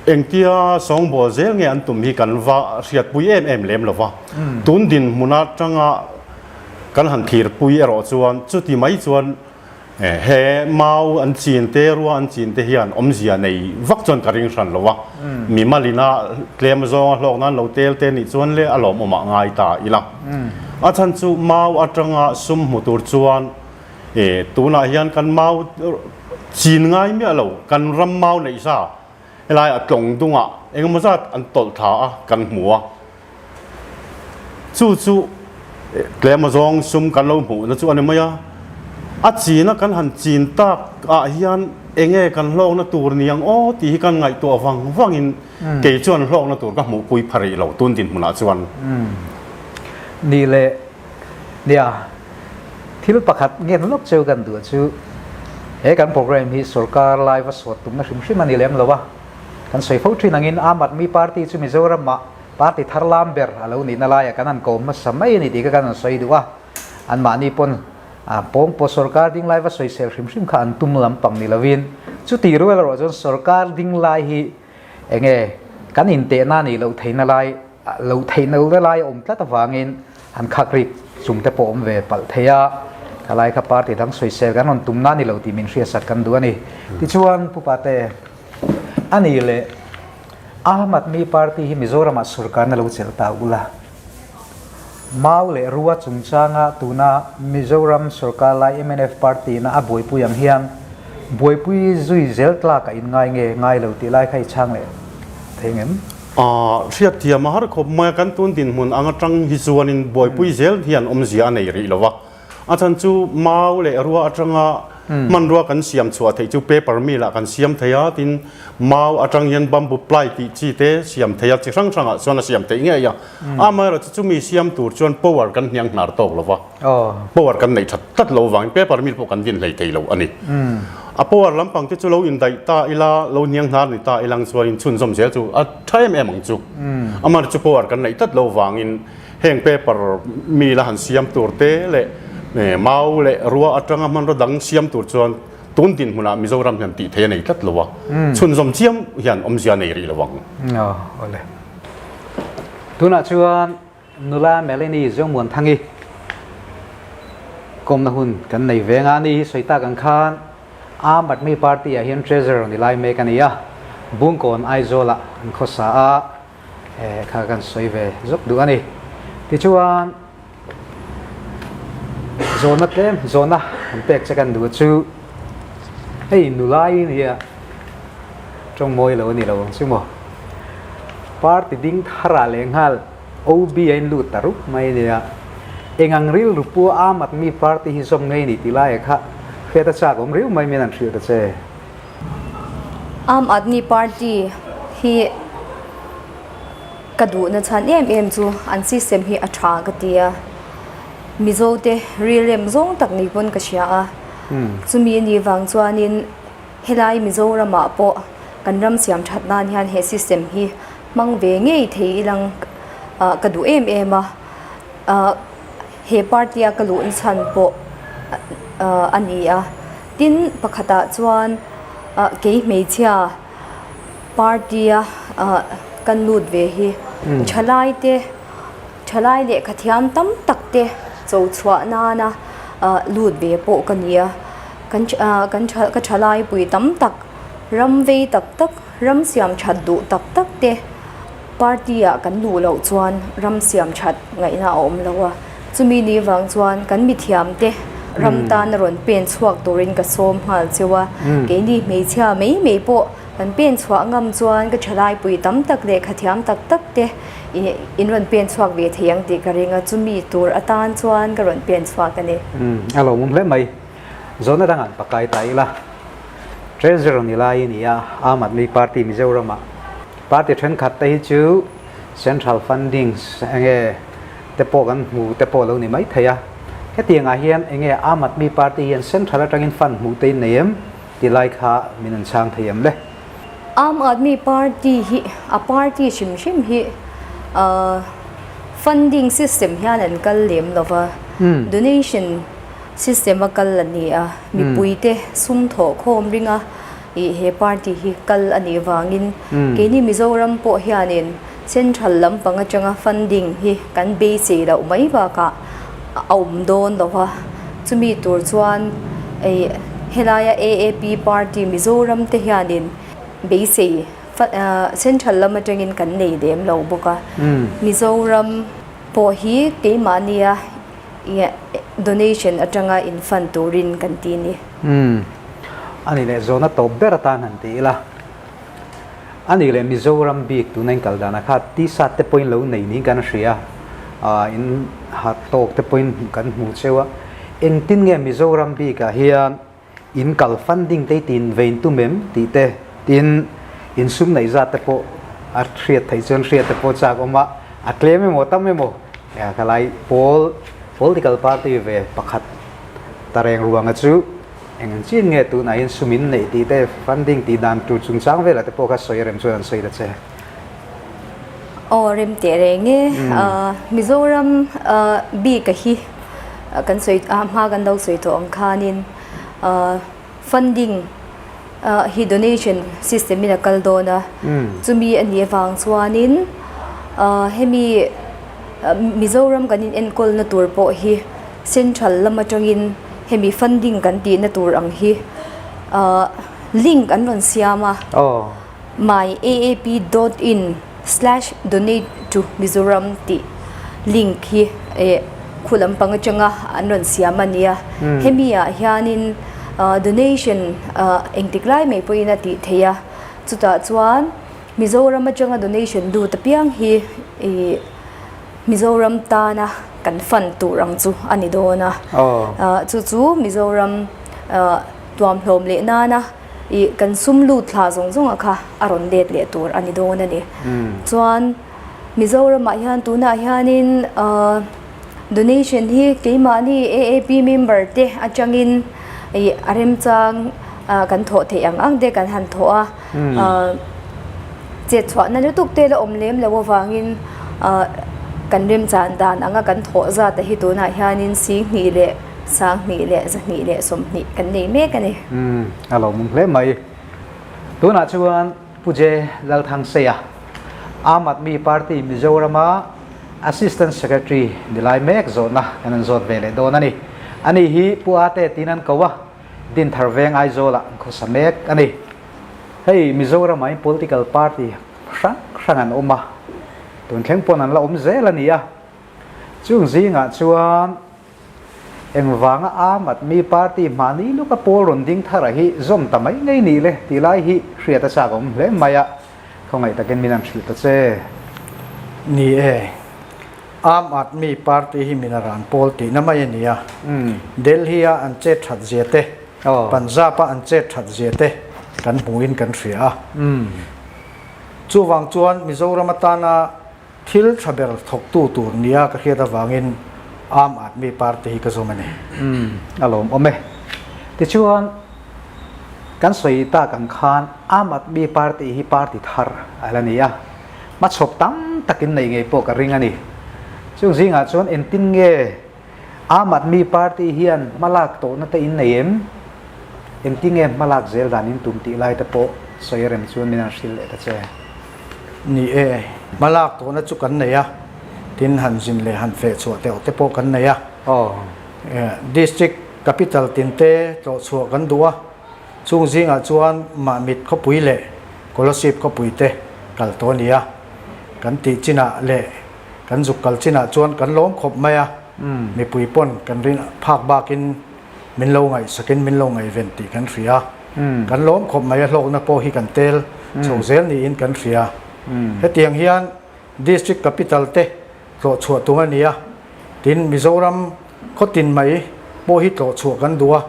Engtia sawngbawl zel nge an tum hi kan va hriatpui em em lem lo va. Tun dinhmun atanga kan han thlirpui erawh chuan chuti mai chuan he mau an chin te, rua an chin te hian awmzia nei vak chuan ka ring hran lo va. Mi malina tlem zawnga hlawk nan lo tel te nih chuan le a lawmawmah ngai ta ila. A chhan chu mau atanga sum hmu tur chuan E, tunah hian kan mau chin ngai miah lo, kan ram mau neih sa helai a tlawng dungah engemaw zat an tawlh thla a, kan hmu a. Chu chu tlem azawng sum kan lo hmuhna chu a ni mai a. A china kan han chin tak ah hian enge kan hlawkna tur ni ang aw tih hi kan ngaihtuah vang vangin kei chuan hlawkna tur ka hmuhpui pha rih lo tun dinhmunah chuan. Ni leh Nia, thil pakhat ngen lawk cheu kan duh chu he kan program hi sorkar lai va sawt tumna hrim hrim a ni lem lo a, kan sawi fo thin angin Aam Aadmi Party chu Mizoramah party thar lam ber a lo nihna laiah kan han kawm hmasa mai a ni tih kha kan han sawi duh a, anmahni pawn pawngpaw sorkar ding lai va sawisel hrim hrim kha an tum lampang ni lovin chutih rual erawh chuan sorkar ding lai hi enge kan intehna nih loh theihna lai lo theihna lohna lai a awm tlat avangin an khak rik chung te pawh awm ve palh thei a, khalai kha party dang sawisel kan rawn tumna a ni lo tih min hriatsak kan duh a ni. Tichuan Pu Pate, a ni leh Aam Aadmi Party hi Mizoramah sorkarna lo chelh ta ula, Mau leh Rua chungchanga tuna Mizoram sorkar lai mnf party na a buaipui ang hian buaipui zui zel tlak a inngai nge ngai lo tih lai kha i chhang leh thei ngem? Hriat thiam a har khawp mai a, kan tun dinhmun ang atang hi chuanin buaipui zel hian awmzia a nei rih lo va. A chhan chu mau leh rua atanga hmanrua kan siam chhuah theih chu paper mill ah kan siam thei a, tin mau atang hian bamboo ply tih chi te siam thei a, chi hrang hrangah chuan a siam theih ngei a. Amaherawhchu chumi siam tur chuan power kan hniang hnar tawk lo va, power kan neih that tlat lo vangin paper mill pawh kan din hlei thei lo a ni. A power lampang te chu lo indaih ta ila, lo hniang hnar ni ta ilang chuanin chhunzawm zel chu a tha em em ang chu. Amaherawhchu power kan neih tlat lo vangin Heng paper mila han siam tur te leh mau leh rua atanga hmanraw dang siam tur chuan tun dinhmunah Mizoram hian tih theih a nei tlat lo a, chhunzawm chiam hian awmzia a nei rih lo ang. Aw awle. Tunah chuan nula Melanie Zomuanthangi kawmna hun kan nei ve nga ni hi sawi tak ang khan Aam Aadmi Party ah hian Treasurer ni lai mek a ni a, Bungkawn Aizawl ah an khawsa a, He kha kan sawi ve zawk duh a ni. Tichuan, zawhna tlem zawhna an pek che kan duh chu hei nulai nia tawng mawi lo a ni lo ang chu maw. Party ding tharah leh nghal OB a in lut ta rup mai nia. Eng ang rilru pu Aam Aadmi Party hi zawm ngei ni tih laia kha hriat a chak awm riau mai min an hrilh ta che. Aam Aadmi Party hi ka duhna chhan em em chu an system hi a tha ka ti a, Mizo te rilrem zawng tak ni pawn ka hria a, chumi a nih vang chuanin helai Mizoramah pawh kan ram siam that nan hian he system hi hmang ve ngei thei ilang ka duh em em a. He party a ka luh na chhan pawh a ni a, tin pakhatah chuan kei hmeichhia party a kan lut ve hi thalai te thalai lehkha thiam tam tak te cho chhuah nana lut ve pawh ka ni a, kan kan ka thalai pui tam tak ram vei tak tak ram siam that duh tak tak te. Party ah kan luh loh chuan ram siam that ngaihna a awm lo a, chumi ni vang chuan kan mithiam te ram tan a rawn pen chhuak turin ka sawm nghal cheu a, keini hmeichhia mai mai pawh kan pen chhuah ngam chuan ka thalaipui tam tak leh khathiam tak tak te in rawn pen chhuak ve thei ang tih ka ring a, chumi tur atan chuan ka rawn pen chhuak a ni. A lo awm hle mai. Zawhna dang an pakai ta ila. Treasurer ni lai a ni a, Aam Aadmi Party Mizoramah Party thenkhat te hi chu Central fundings enge te pawh kan hmu te pawh lo ni mai thei a. Hetiang ah hian enge Aam Aadmi Party hian Central atangin fund hmuh te in nei em ti lai kha min an chhang thei em le? Aam Aadmi Party hi a party hrim hrim hi funding system hian an kal lem lo va, donation system a kal a ni a, mipuite sum thawh khawm ringa ih he party hi kal a nih vangin keini Mizoram pawh hianin central lampang atanga funding hi kan beisei loh mai bakah a awm dawn lo va, chumi tur chuan ih helaia AAP party Mizoram te hianin beisei central lam atangin kan nei lem lo bawk a, Mizoram pawh hi keimahnia Donation atanga in fund turin kan ti ni. Umm. A nih leh zawhna tawp ber atan han ti ila. A nih leh Mizoram bik tuna in kal danah kha T-shirt te pawhin lo nei niin kan hria a, in ha tawk te pawhin kan hmu cheu a. Engtin nge Mizoram bikah hian In kal funding te hi tin vein tum em tih te, tin in sum neih zat te pawh a hriat theih chuan hriat te pawh chak awm a, a tlem emaw tam emaw khalai pawl political party ve pakhat ta reng ruanga chu eng ang chin nge tunah hian sum in neih tih te funding tih dan tur chungchang velah te pawh kha sawi rem chuan an sawi ta che. Aw rem teh reng e, Mizoram bik a hi kan sawi a hma kan lo sawi tawh ang khanin funding hi donation system in a kal dawn a, chumi a nih avang chuanin hemi Mizoram kan in enkawl na tur pawh hi central lam atangin hemi funding kan tihna tur ang hi link an rawn siam a. myaap dot in slash donate to Mizoram tih link hi eh khu lampang atanga an rawn siam a nia. Hemi ah hianin donation engtik lai mai pawhin a tih theih a, chutah chuan Mizoram atanga donation lut apiang hi ih Mizoram tana kan fund tur ang chu a ni dawn a. Chu chu Mizoram tuamhlawm leh nana Ih kan sum lut thla zawng zawng ah kha a rawn let leh tur a ni dawn a ni. Chuan Mizoramah hian tunah hianin donation hi keimahni AAP member te atangin ih a remchang kan thawh theih ang ang te kan han thawh a. Chet chhuahna lutuk te la awm lem lo avangin kan remchan dan anga kan thawh zat a hi tunah hianin 10 leh 20 leh 200 leh 20 kan nei mek a ni. Umm, a lo mum hle mai. Tunah chuan Pu Je Lalthangseia, Aam Aadmi Party Mizorama Assistant Secretary ni lai mek zawhna kan an zawt ve leh dawn a ni. Ani hi Pu Ate tiin an ko a, Dinthar Veng Aizawlah an khawsa mek a ni. Hei Mizoramah hian political party hrang hrang an awm a, tun thleng pawn an la awm zel a ni a. Chung zingah chuan Engvanga Aam Aadmi Party hmahni luka pawl rawn ding thara hi zawm ta mai ngei nih le tih lai hi hriat a chak awm hle mai a, khawngaih takin min an hrilh ta che. Ni e. Aam Aadmi Party hi min a ran pawl tihna mai a ni a. Delhi-a an chet that zia te, Punjab-a an chet that zia te kan hmuhin kan hria a. Chuvang chuan Mizoram atana thil tha ber thawktu tur nia ka hriat avangin Aam Aadmi Party hi ka zawm a ni. A lawmawm e. Tichuan, kan sawi tak ang khan Aam Aadmi Party hi party thar a la ni a. Hmachhawp tam takin nei ngei pawh ka ring a ni. Chung zingah chuan engtin nge Aam Aadmi Party hian hmalak tawhna te in nei em? Engtin nge hmalak zel dan in tum tih lai te pawh sawi a rem chuan min han hrilh leh ta che. Ni e, hmalak tawhna chu kan nei a, tin han zin leh han feh chhuah teuh te pawh kan nei a. District capital tin te tlawh chhuah kan duh a, Chung zingah chuan Mahmit khawpui leh Kolasib khawpui te kal tawh a ni a, kan tih chinah leh kan zuk kal chinah chuan kan lawm khawp mai a, mipui pawn kan rin phak bakin min lo ngaihsakin min lo ngaihven tih kan hria. Kan lawm khawp mai a, hlawkna pawh hi kan tel chho zel niin kan hria. Hetiang hian District Capital te tlawh chhuah tum a ni a, tin Mizoram khaw tin mai pawh hi tlawh chhuah kan duh a,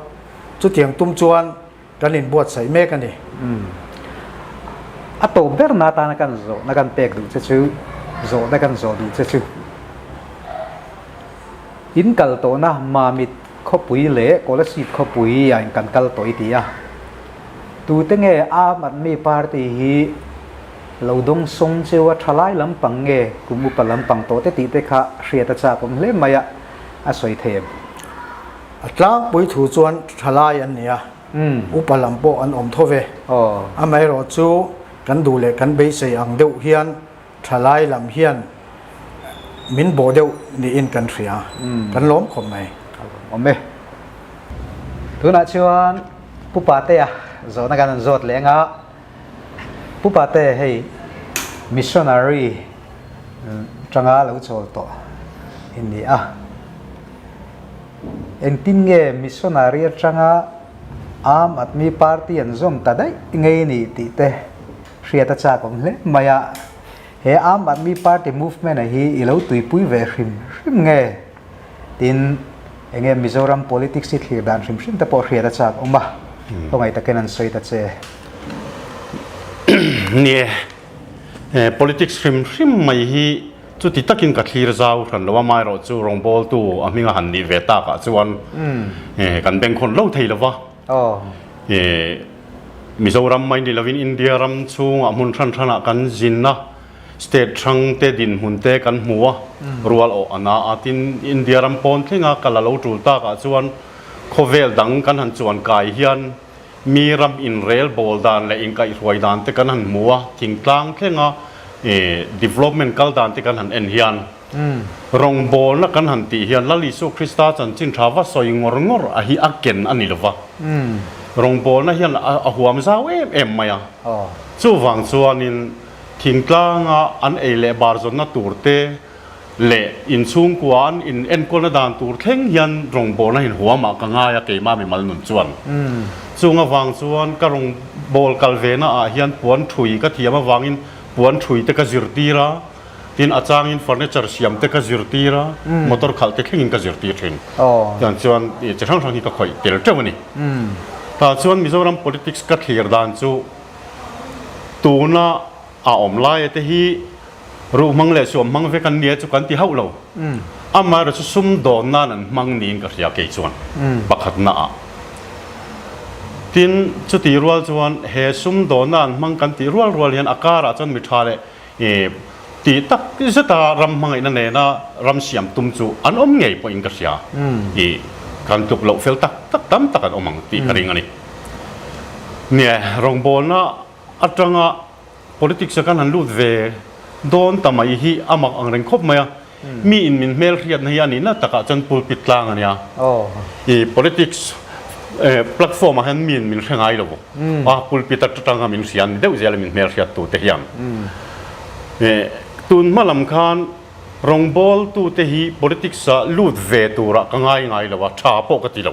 chutiang tum chuan kan inbuatsaih mek a ni. A tawp berna atana kan zawhna kan pek duh che chu, zawhna kan zawh duh che chu, in kal tawhna Mamit khawpui leh Kolasib khawpui ah in kan kal tawh i ti a, tute nge Aam Aadmi Party hi Lo dawng sawng cheu a tha lai lampang nge kum upa lampang tawh te tih te kha hriat a chak awm hle mai a, a sawi thei em? A tlangpui thu chuan tha lai an ni a, upa lam pawh an awm tho ve. Amaherawh chu kan duh leh kan beisei ang deuh hian tha lai lam hian min bawh deuh niin kan hria, kan lawm khawp mai. A lawmawm e. Tunah chuan Pu Patea zawhna kan rawn zawt leh anga. Pu Pate hei missionary tanga lo chawl tawh i ni a. Engtin nge missionary atanga Aam Aadmi Party an zawm ta daih ngei ni tih te hriat a chak awm hle mai a. He Aam Aadmi Party movement a hi i lo tuipui ve hrim hrim nge? Tin, eng nge Mizoram politics hi thlir dan hrim hrim te pawh hriat a chak awm a, khawngaih takin an sawi ta che. Nie, politics hrim hrim mai hi chuti takin ka thlir zau hran lo a, amaherawhchu rawngbawltu a hminga han nih ve takah chuan kan bengkhawn lo thei lo va. Mizoram mai ni lovin India ram chhungah hmun hran hranah kan zin a, State hrang te dinhmun te kan hmu a, rual awh a na a, tin India ram pawn thlenga kal a lo tul takah chuan khawvel dang kan han chuan kai hian mi ram inrel bawl dan leh inkaihhruai dan te kan han hmu a, thingtlang thlenga development kal dan te kan han en hian rawngbawlna kan han tih hian Lal Isua Krista chanchin tha va sawi ngawr ngawr a hi a ken a ni lova, rawngbawlna hian a huam zau em em mai a, chuvang chuanin Thingtlanga an ei leh bar zawnna tur te leh inchhungkua an in enkawlna dan tur thleng hian rawngbawlna hin huamah ka ngai a keimah mimal nun chuan. Chung avang chuan ka rawngbâwl kal ve na ah hian puan ṭhui ka thiam avangin puan ṭhui te ka zirtir a, tin a changin furniture siam te ka zirtir a, motor khalh te thlengin ka zirtir ṭhin. Tiang chuan chi hrang hrang hi ka khawih tel ṭeuh a ni. Tah chuan Mizoram politics ka thlir dan chu Tuna a awm laia te hi ruh hmang leh suam hmang vek an nia chu kan ti hauh lo. Amaherawh chu sumdawn nan an hmang niin ka hria kei chuan pakhatna ah. Tin, chuti rual chuan he sumdawnna an hmang kan tih rual rual hian a karah chuan mi tha leh Tih tak zeta ram hmangaihna nena ram siam tum chu an awm ngei pawhin ka hria. I kan tluk loh fel tak tak tam tak an awm ang tih ka ring a ni. Nia, rawngbawlna atanga politics a kan han lut ve dawn ta mai hi a mak ang reng khawp mai a. Mi in min hmel hriatna hi a nihna takah chuan pulpit tlang a nia. I politics platform ah hian mi in min hre ngai lo a, pulpit atanga min hria ni deuh zel a min hmel hriat tu te hian. Tun hma lam khan rawngbawl tu te hi politics ah lut ve turah ka ngai ngai lo a, tha pawh ka ti lo.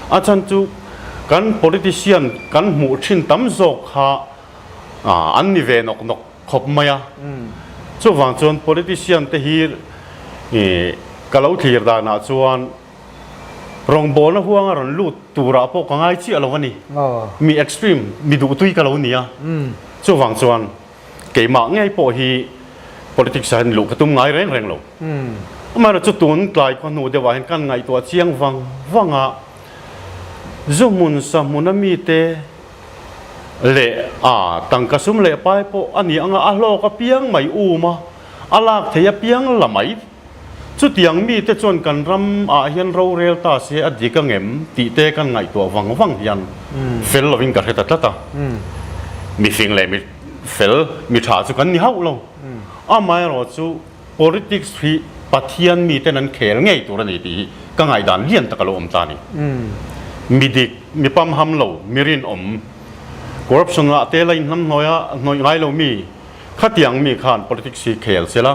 A chhan chu kan politician kan hmuh thin tam zawk kha an ni ve nawk nawk. khawp mai a. Chuvang chuan politician te hi Ka lo thlir danah chuan rawngbawlna huanga rawn lut turah pawh ka ngai chiah lo a ni. Mi extreme, mi duhtui ka lo ni a. Chuvang chuan keimah ngei pawh hi politics ah hian luh ka tum ngai reng reng lo. Amaherawhchu tun tlai khaw hnu deuhah hian kan ngaihtuah chiang vang vang a, zu hmun sa hmuna mite leh a tangka sum leh pai pawh a ni anga a hlawk apiang mai um a, a lak thei apiang la mai. Chutiang mite chuan kan ram ah hian rorel ta se a dik angem tih te kan ngaihtuah vang vang hian fel lovin ka hre ta tlat a. Mi fing leh mi fel, mi tha chu kan ni hauh lo. Amaherawh chu politics hi Pathian miten an khel ngei tur a ni tih hi ka ngaihdan lian tak a lo awm ta a ni. Mi dik, mi pamham lo, mi rinawm, corruption ah te la inhnamhnawih a hnawih ngai lo mi, Khatiang mi khan politics hi khel se la,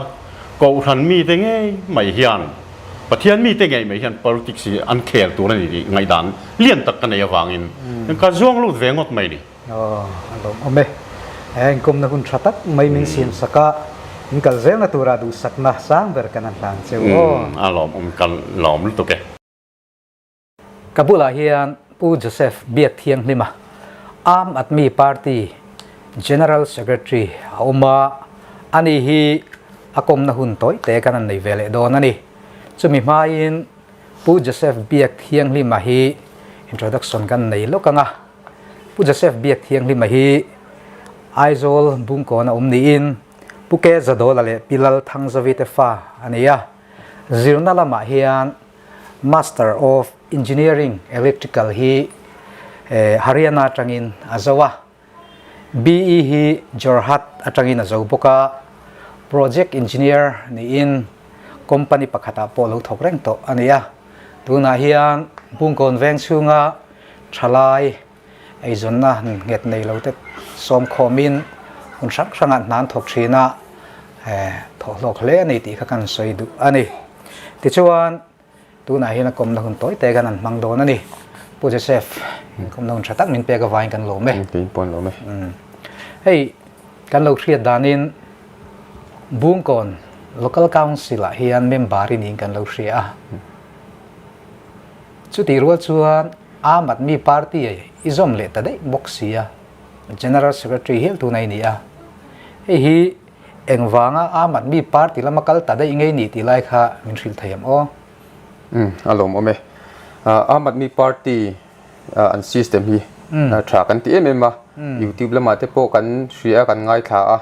Kohhran mite ngei mai hian, Pathian mite ngei mai hian politics hi an khel tur a ni tih ngaihdan lian tak ka nei avangin ka zuang lut ve ngawt mai ni. Aw, a lawmawm e. He inkawmna hun tha tak mai min siam sak a, in kal zelna tura duhsakna sang ber kan han hlan cheu aw. A lawmawm, ka lawm lutuk e. Ka bulah hian Pu Joseph Biakthianghlima, Aam Aadmi Party General Secretary a awm a, ani hi a kawmna hun tawi te kan han nei ve leh dawn a ni. Chumi hmain Pu Joseph Biakthianghlima hi introduction kan nei lawk ang a. Pu Joseph Biakthianghlima hi Aizawl Bungkawn a awm niin Pu Ke Zadawla leh Pi Lal Thangzavi te fa a ni a. Zirna lamah hian Master of Engineering Electrical hi Haryana atangin a zo a, BE hi Jorhat atangin a zo bawk a, Project Engineer niin company pakhatah pawh lo thawk reng tawh a ni a. Tunah hian Bungkawn veng chhunga thalai eizawnna nghet nei lo te sawm khawmin hun hrang hrangah hna an thawk thin a, thawhhlawk hle a ni tih kha kan sawi duh a ni. Tichuan, tunah hian a kawmna hun tawi te khan an hmang dawn a ni. Pu Joseph, kawmna hun tha tak min pek avangin kan lawm e. Kei pawh an lawm e. Hei, kan lo hriat danin Bungkawn Local Council ah hian member i niin kan lo hria a. Chutih rual chuan Aam Aadmi Party i zawm leh ta daih bawk si a, General Secretary hial tuna i ni a. Hei hi Engvanga Aam Aadmi Party lama kal ta daih ngei ni tih lai kha min hrilh thei ang aw? Umm, a lawmawm e. Aam Aadmi Party an system hi tha kan ti em em a, YouTube lamah te pawh kan hria a, kan ngaithla a,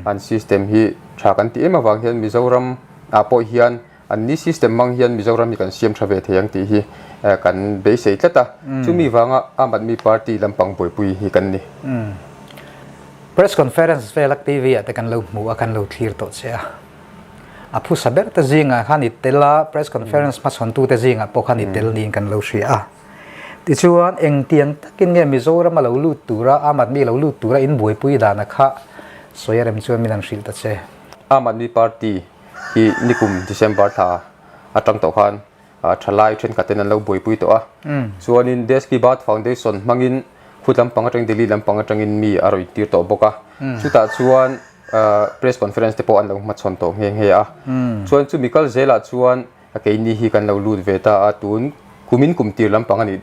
an system hi tha kan ti em avang hian Mizoram ah pawh hian An ni system hmang hian Mizoram hi kan siam tha ve thei ang tih hi kan beisei tlat a, chumi vanga Aam Aadmi Party lampang buaipui hi kan ni. Press conference vela TV ah te kan lo hmu a, kan lo thlir tawh che a. A phusa ber te zingah khan i tel a, press conference hmachhawn tu te zingah pawh khan i tel niin kan lo hria a. Tichuan engtiang takin nge Mizoram a lo lut tura, Aam Aadmi lo lut tura in buaipui dana kha sawi a rem chuan min han hrilh ta che. Aam Aadmi Party hi nikum December thla atang tawh khan thalai thenkhat ten an lo buaipui tawh a. Chuanin Desh Ki Baat Foundation hmangin khut lampang atangin Delhi lampang atangin mi a rawn tir tawh bawk a. Chutah chuan press conference te pawh an lo hmachhawn tawh nghe nghe a. Chuan chumi kal zelah chuan keini hi kan lo lut ve ta a, tun kumin kum tir lampang a nih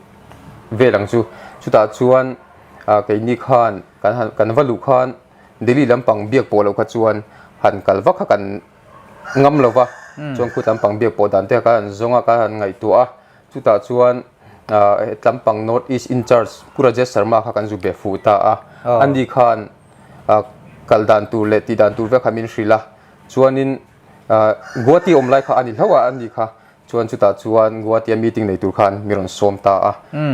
vel ang chu. Chutah chuan keini khan kan va luh khan Delhi lampang biak pawh loh kha chuan han kal vak kha kan ngam lo va, chuan khut lampang biak pawh dan te kha kan han zawng a, kan han ngaihtuah a, chutah chuan het lampang North East in charge Pu Rajesh Sharma kha kan zu be fuh ta a, ani khan kal dan tur leh tih dan tur vek kha min hrilh a, chuanin Guwahati awm lai kha a ni hlauh a, ani kha Chuan chutah chuan Guwahati-a meeting nei tur khan mi rawn sawm ta a.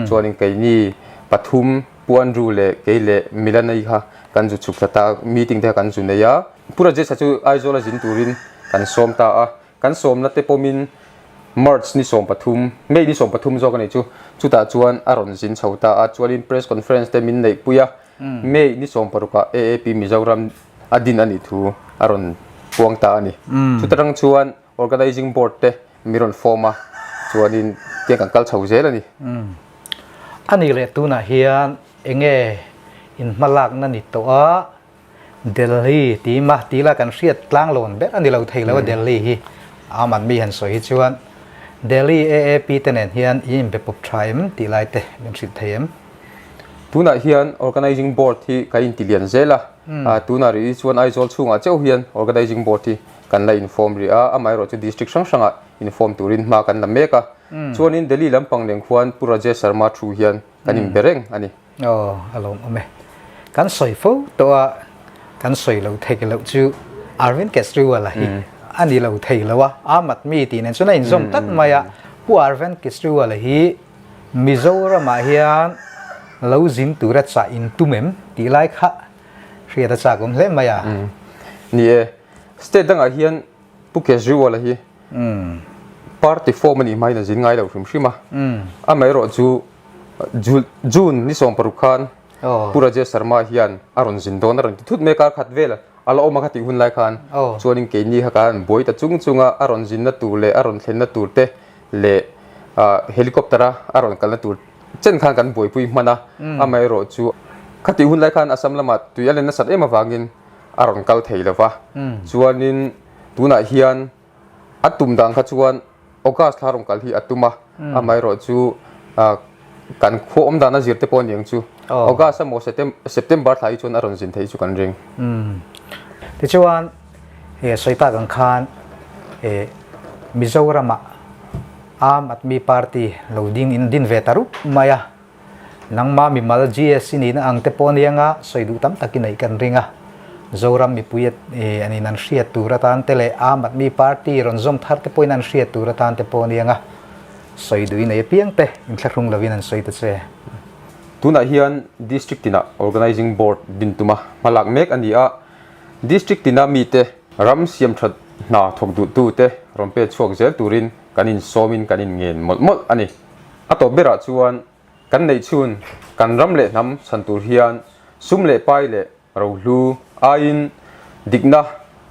Chuanin keini pathum, Pu Andrew leh kei leh Milana-i kha kan zu chhuk thla ta a, meeting te kha kan zu nei a. Pu Rajesh-a chu Aizawl-a zin turin kan sawm ta a. Kan sawmna te pawmin March ni 13, May ni 13 zawk a nih chu, chutah chuan a rawn zin chho ta a. Chuanin press conference te min neihpui a, May ni 16-ah AAP Mizoram a din a nih thu a rawn puang ta a ni. Chuta tang chuan Organizing board te mi rawn form a, chuanin tiang kan kal chho zel a ni. A nih leh tunah hian enge in hmalakna ni tawh a, Delhi ti ma tila kan hriat tlanglawn ber a ni lo thei lo a Delhi hi. Aam Aadmi han sawi hi chuan Delhi AAP te nen hian in inbe pawp tha em tih lai te min hrilh thei em? Tunah hian Organizing Board hi kan inti lian zel a, tunah rih hi chuan Aizawl chhungah chauh hian Organizing Board hi kan la inform rih a, amaherawh chu District hrang hrangah inform turin hma kan la mek a. Chuanin Delhi lampang nen khuan Pu Rajesh Sharma thu hian kan inbe reng a ni. Aw, a lawmawm e. Kan sawi fo tawh a, kan sawi lo thei loh chu Arvind Kejriwal-a hi a ni lo thei lo a, Aam Aadmi tih nen chuan a inzawm tlat mai a. Pu Arvind Kejriwal-a hi Mizoramah hian lo zin tura chah in tum em tih lai kha hriat a chak awm hle mai a. Ni e, state dangah hian Pu Kejriwal-a hi party form a nih hmain a zin ngai lo hrim hrim a, amaherawh chu June ni 16 khan Pu Rajesh Sharma hian a rawn zin dawn a rawn ti thut mai a, kar khat vel a la awm a kha tih hun lai khan chuanin keini kha kan buai ta chung chung a, a rawn zinna tur leh a rawn thlenna tur te leh helicopter a a rawn kalna tur chen khan kan buaipui hman a, amaherawh chu khatih hun lai khan Assam lamah tui a len nasat em avangin a rawn kal thei lo va, chuanin tunah hian a tum dan kha chuan August thla rawn kal hi a tum a, amaherawh chu kan khua awm dan a zir te pawh a niang chu August emaw September thla hi chuan a rawn zin theih chu kan ring. Tichuan sawi tak ang khan Mizoramah Aam Aadmi Party lo ding in din ve ta rup mai a, Nangma mimal GSC nihna ang te pawh anianga sawi duh tam takin aih kan ring a. Zoram mipui an in an hriat tur atan te leh Aam Aadmi Party rawn zawm thar te pawhin an hriat tur atan te pawh anianga sawi duh inei apiang te inthlahrung lovin an sawi ta che. Tunah hian District tinah Organising Board din tuma hmalak mek a ni a, District tina mite ram siamthat hna thawk duhtute rawn pek chhuak zel turin kan insawmin kan inngen mawlh mawlh a ni. A tawp berah chuan kan neih chhun kan ram leh hnam chhan tur hian sum leh pai leh rohlu aiin dikna,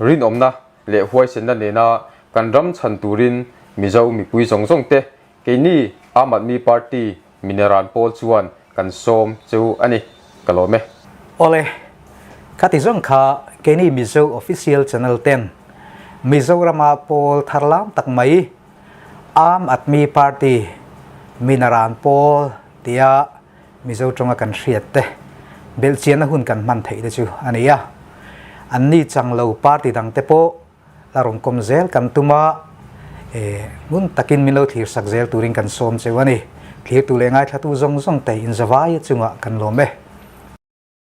rinawmna leh huaisenna nena kan ram chhan turin Mizo mipui zawng zawng te keini Aam Aadmi Party Mineran pawl chuan kan sawm cheu a ni. Ka lawm e. Awle, ka ti zawng kha keini Mizo Official Channel ten Mizorama pawl thar lam tak mai Aam Aadmi Party Minaran pawl tia Mizo tawnga kan hriat te belhchianna hun kan hman theih te chu a ni a. Anni chang lo party dang te pawh la rawn kawm zel kan tum a, ngun takin min lo thlir sak zel turin kan sawm cheu a ni. Thlirtu leh ngaithlatu zawng zawng te inzavaia chungah kan lawm e.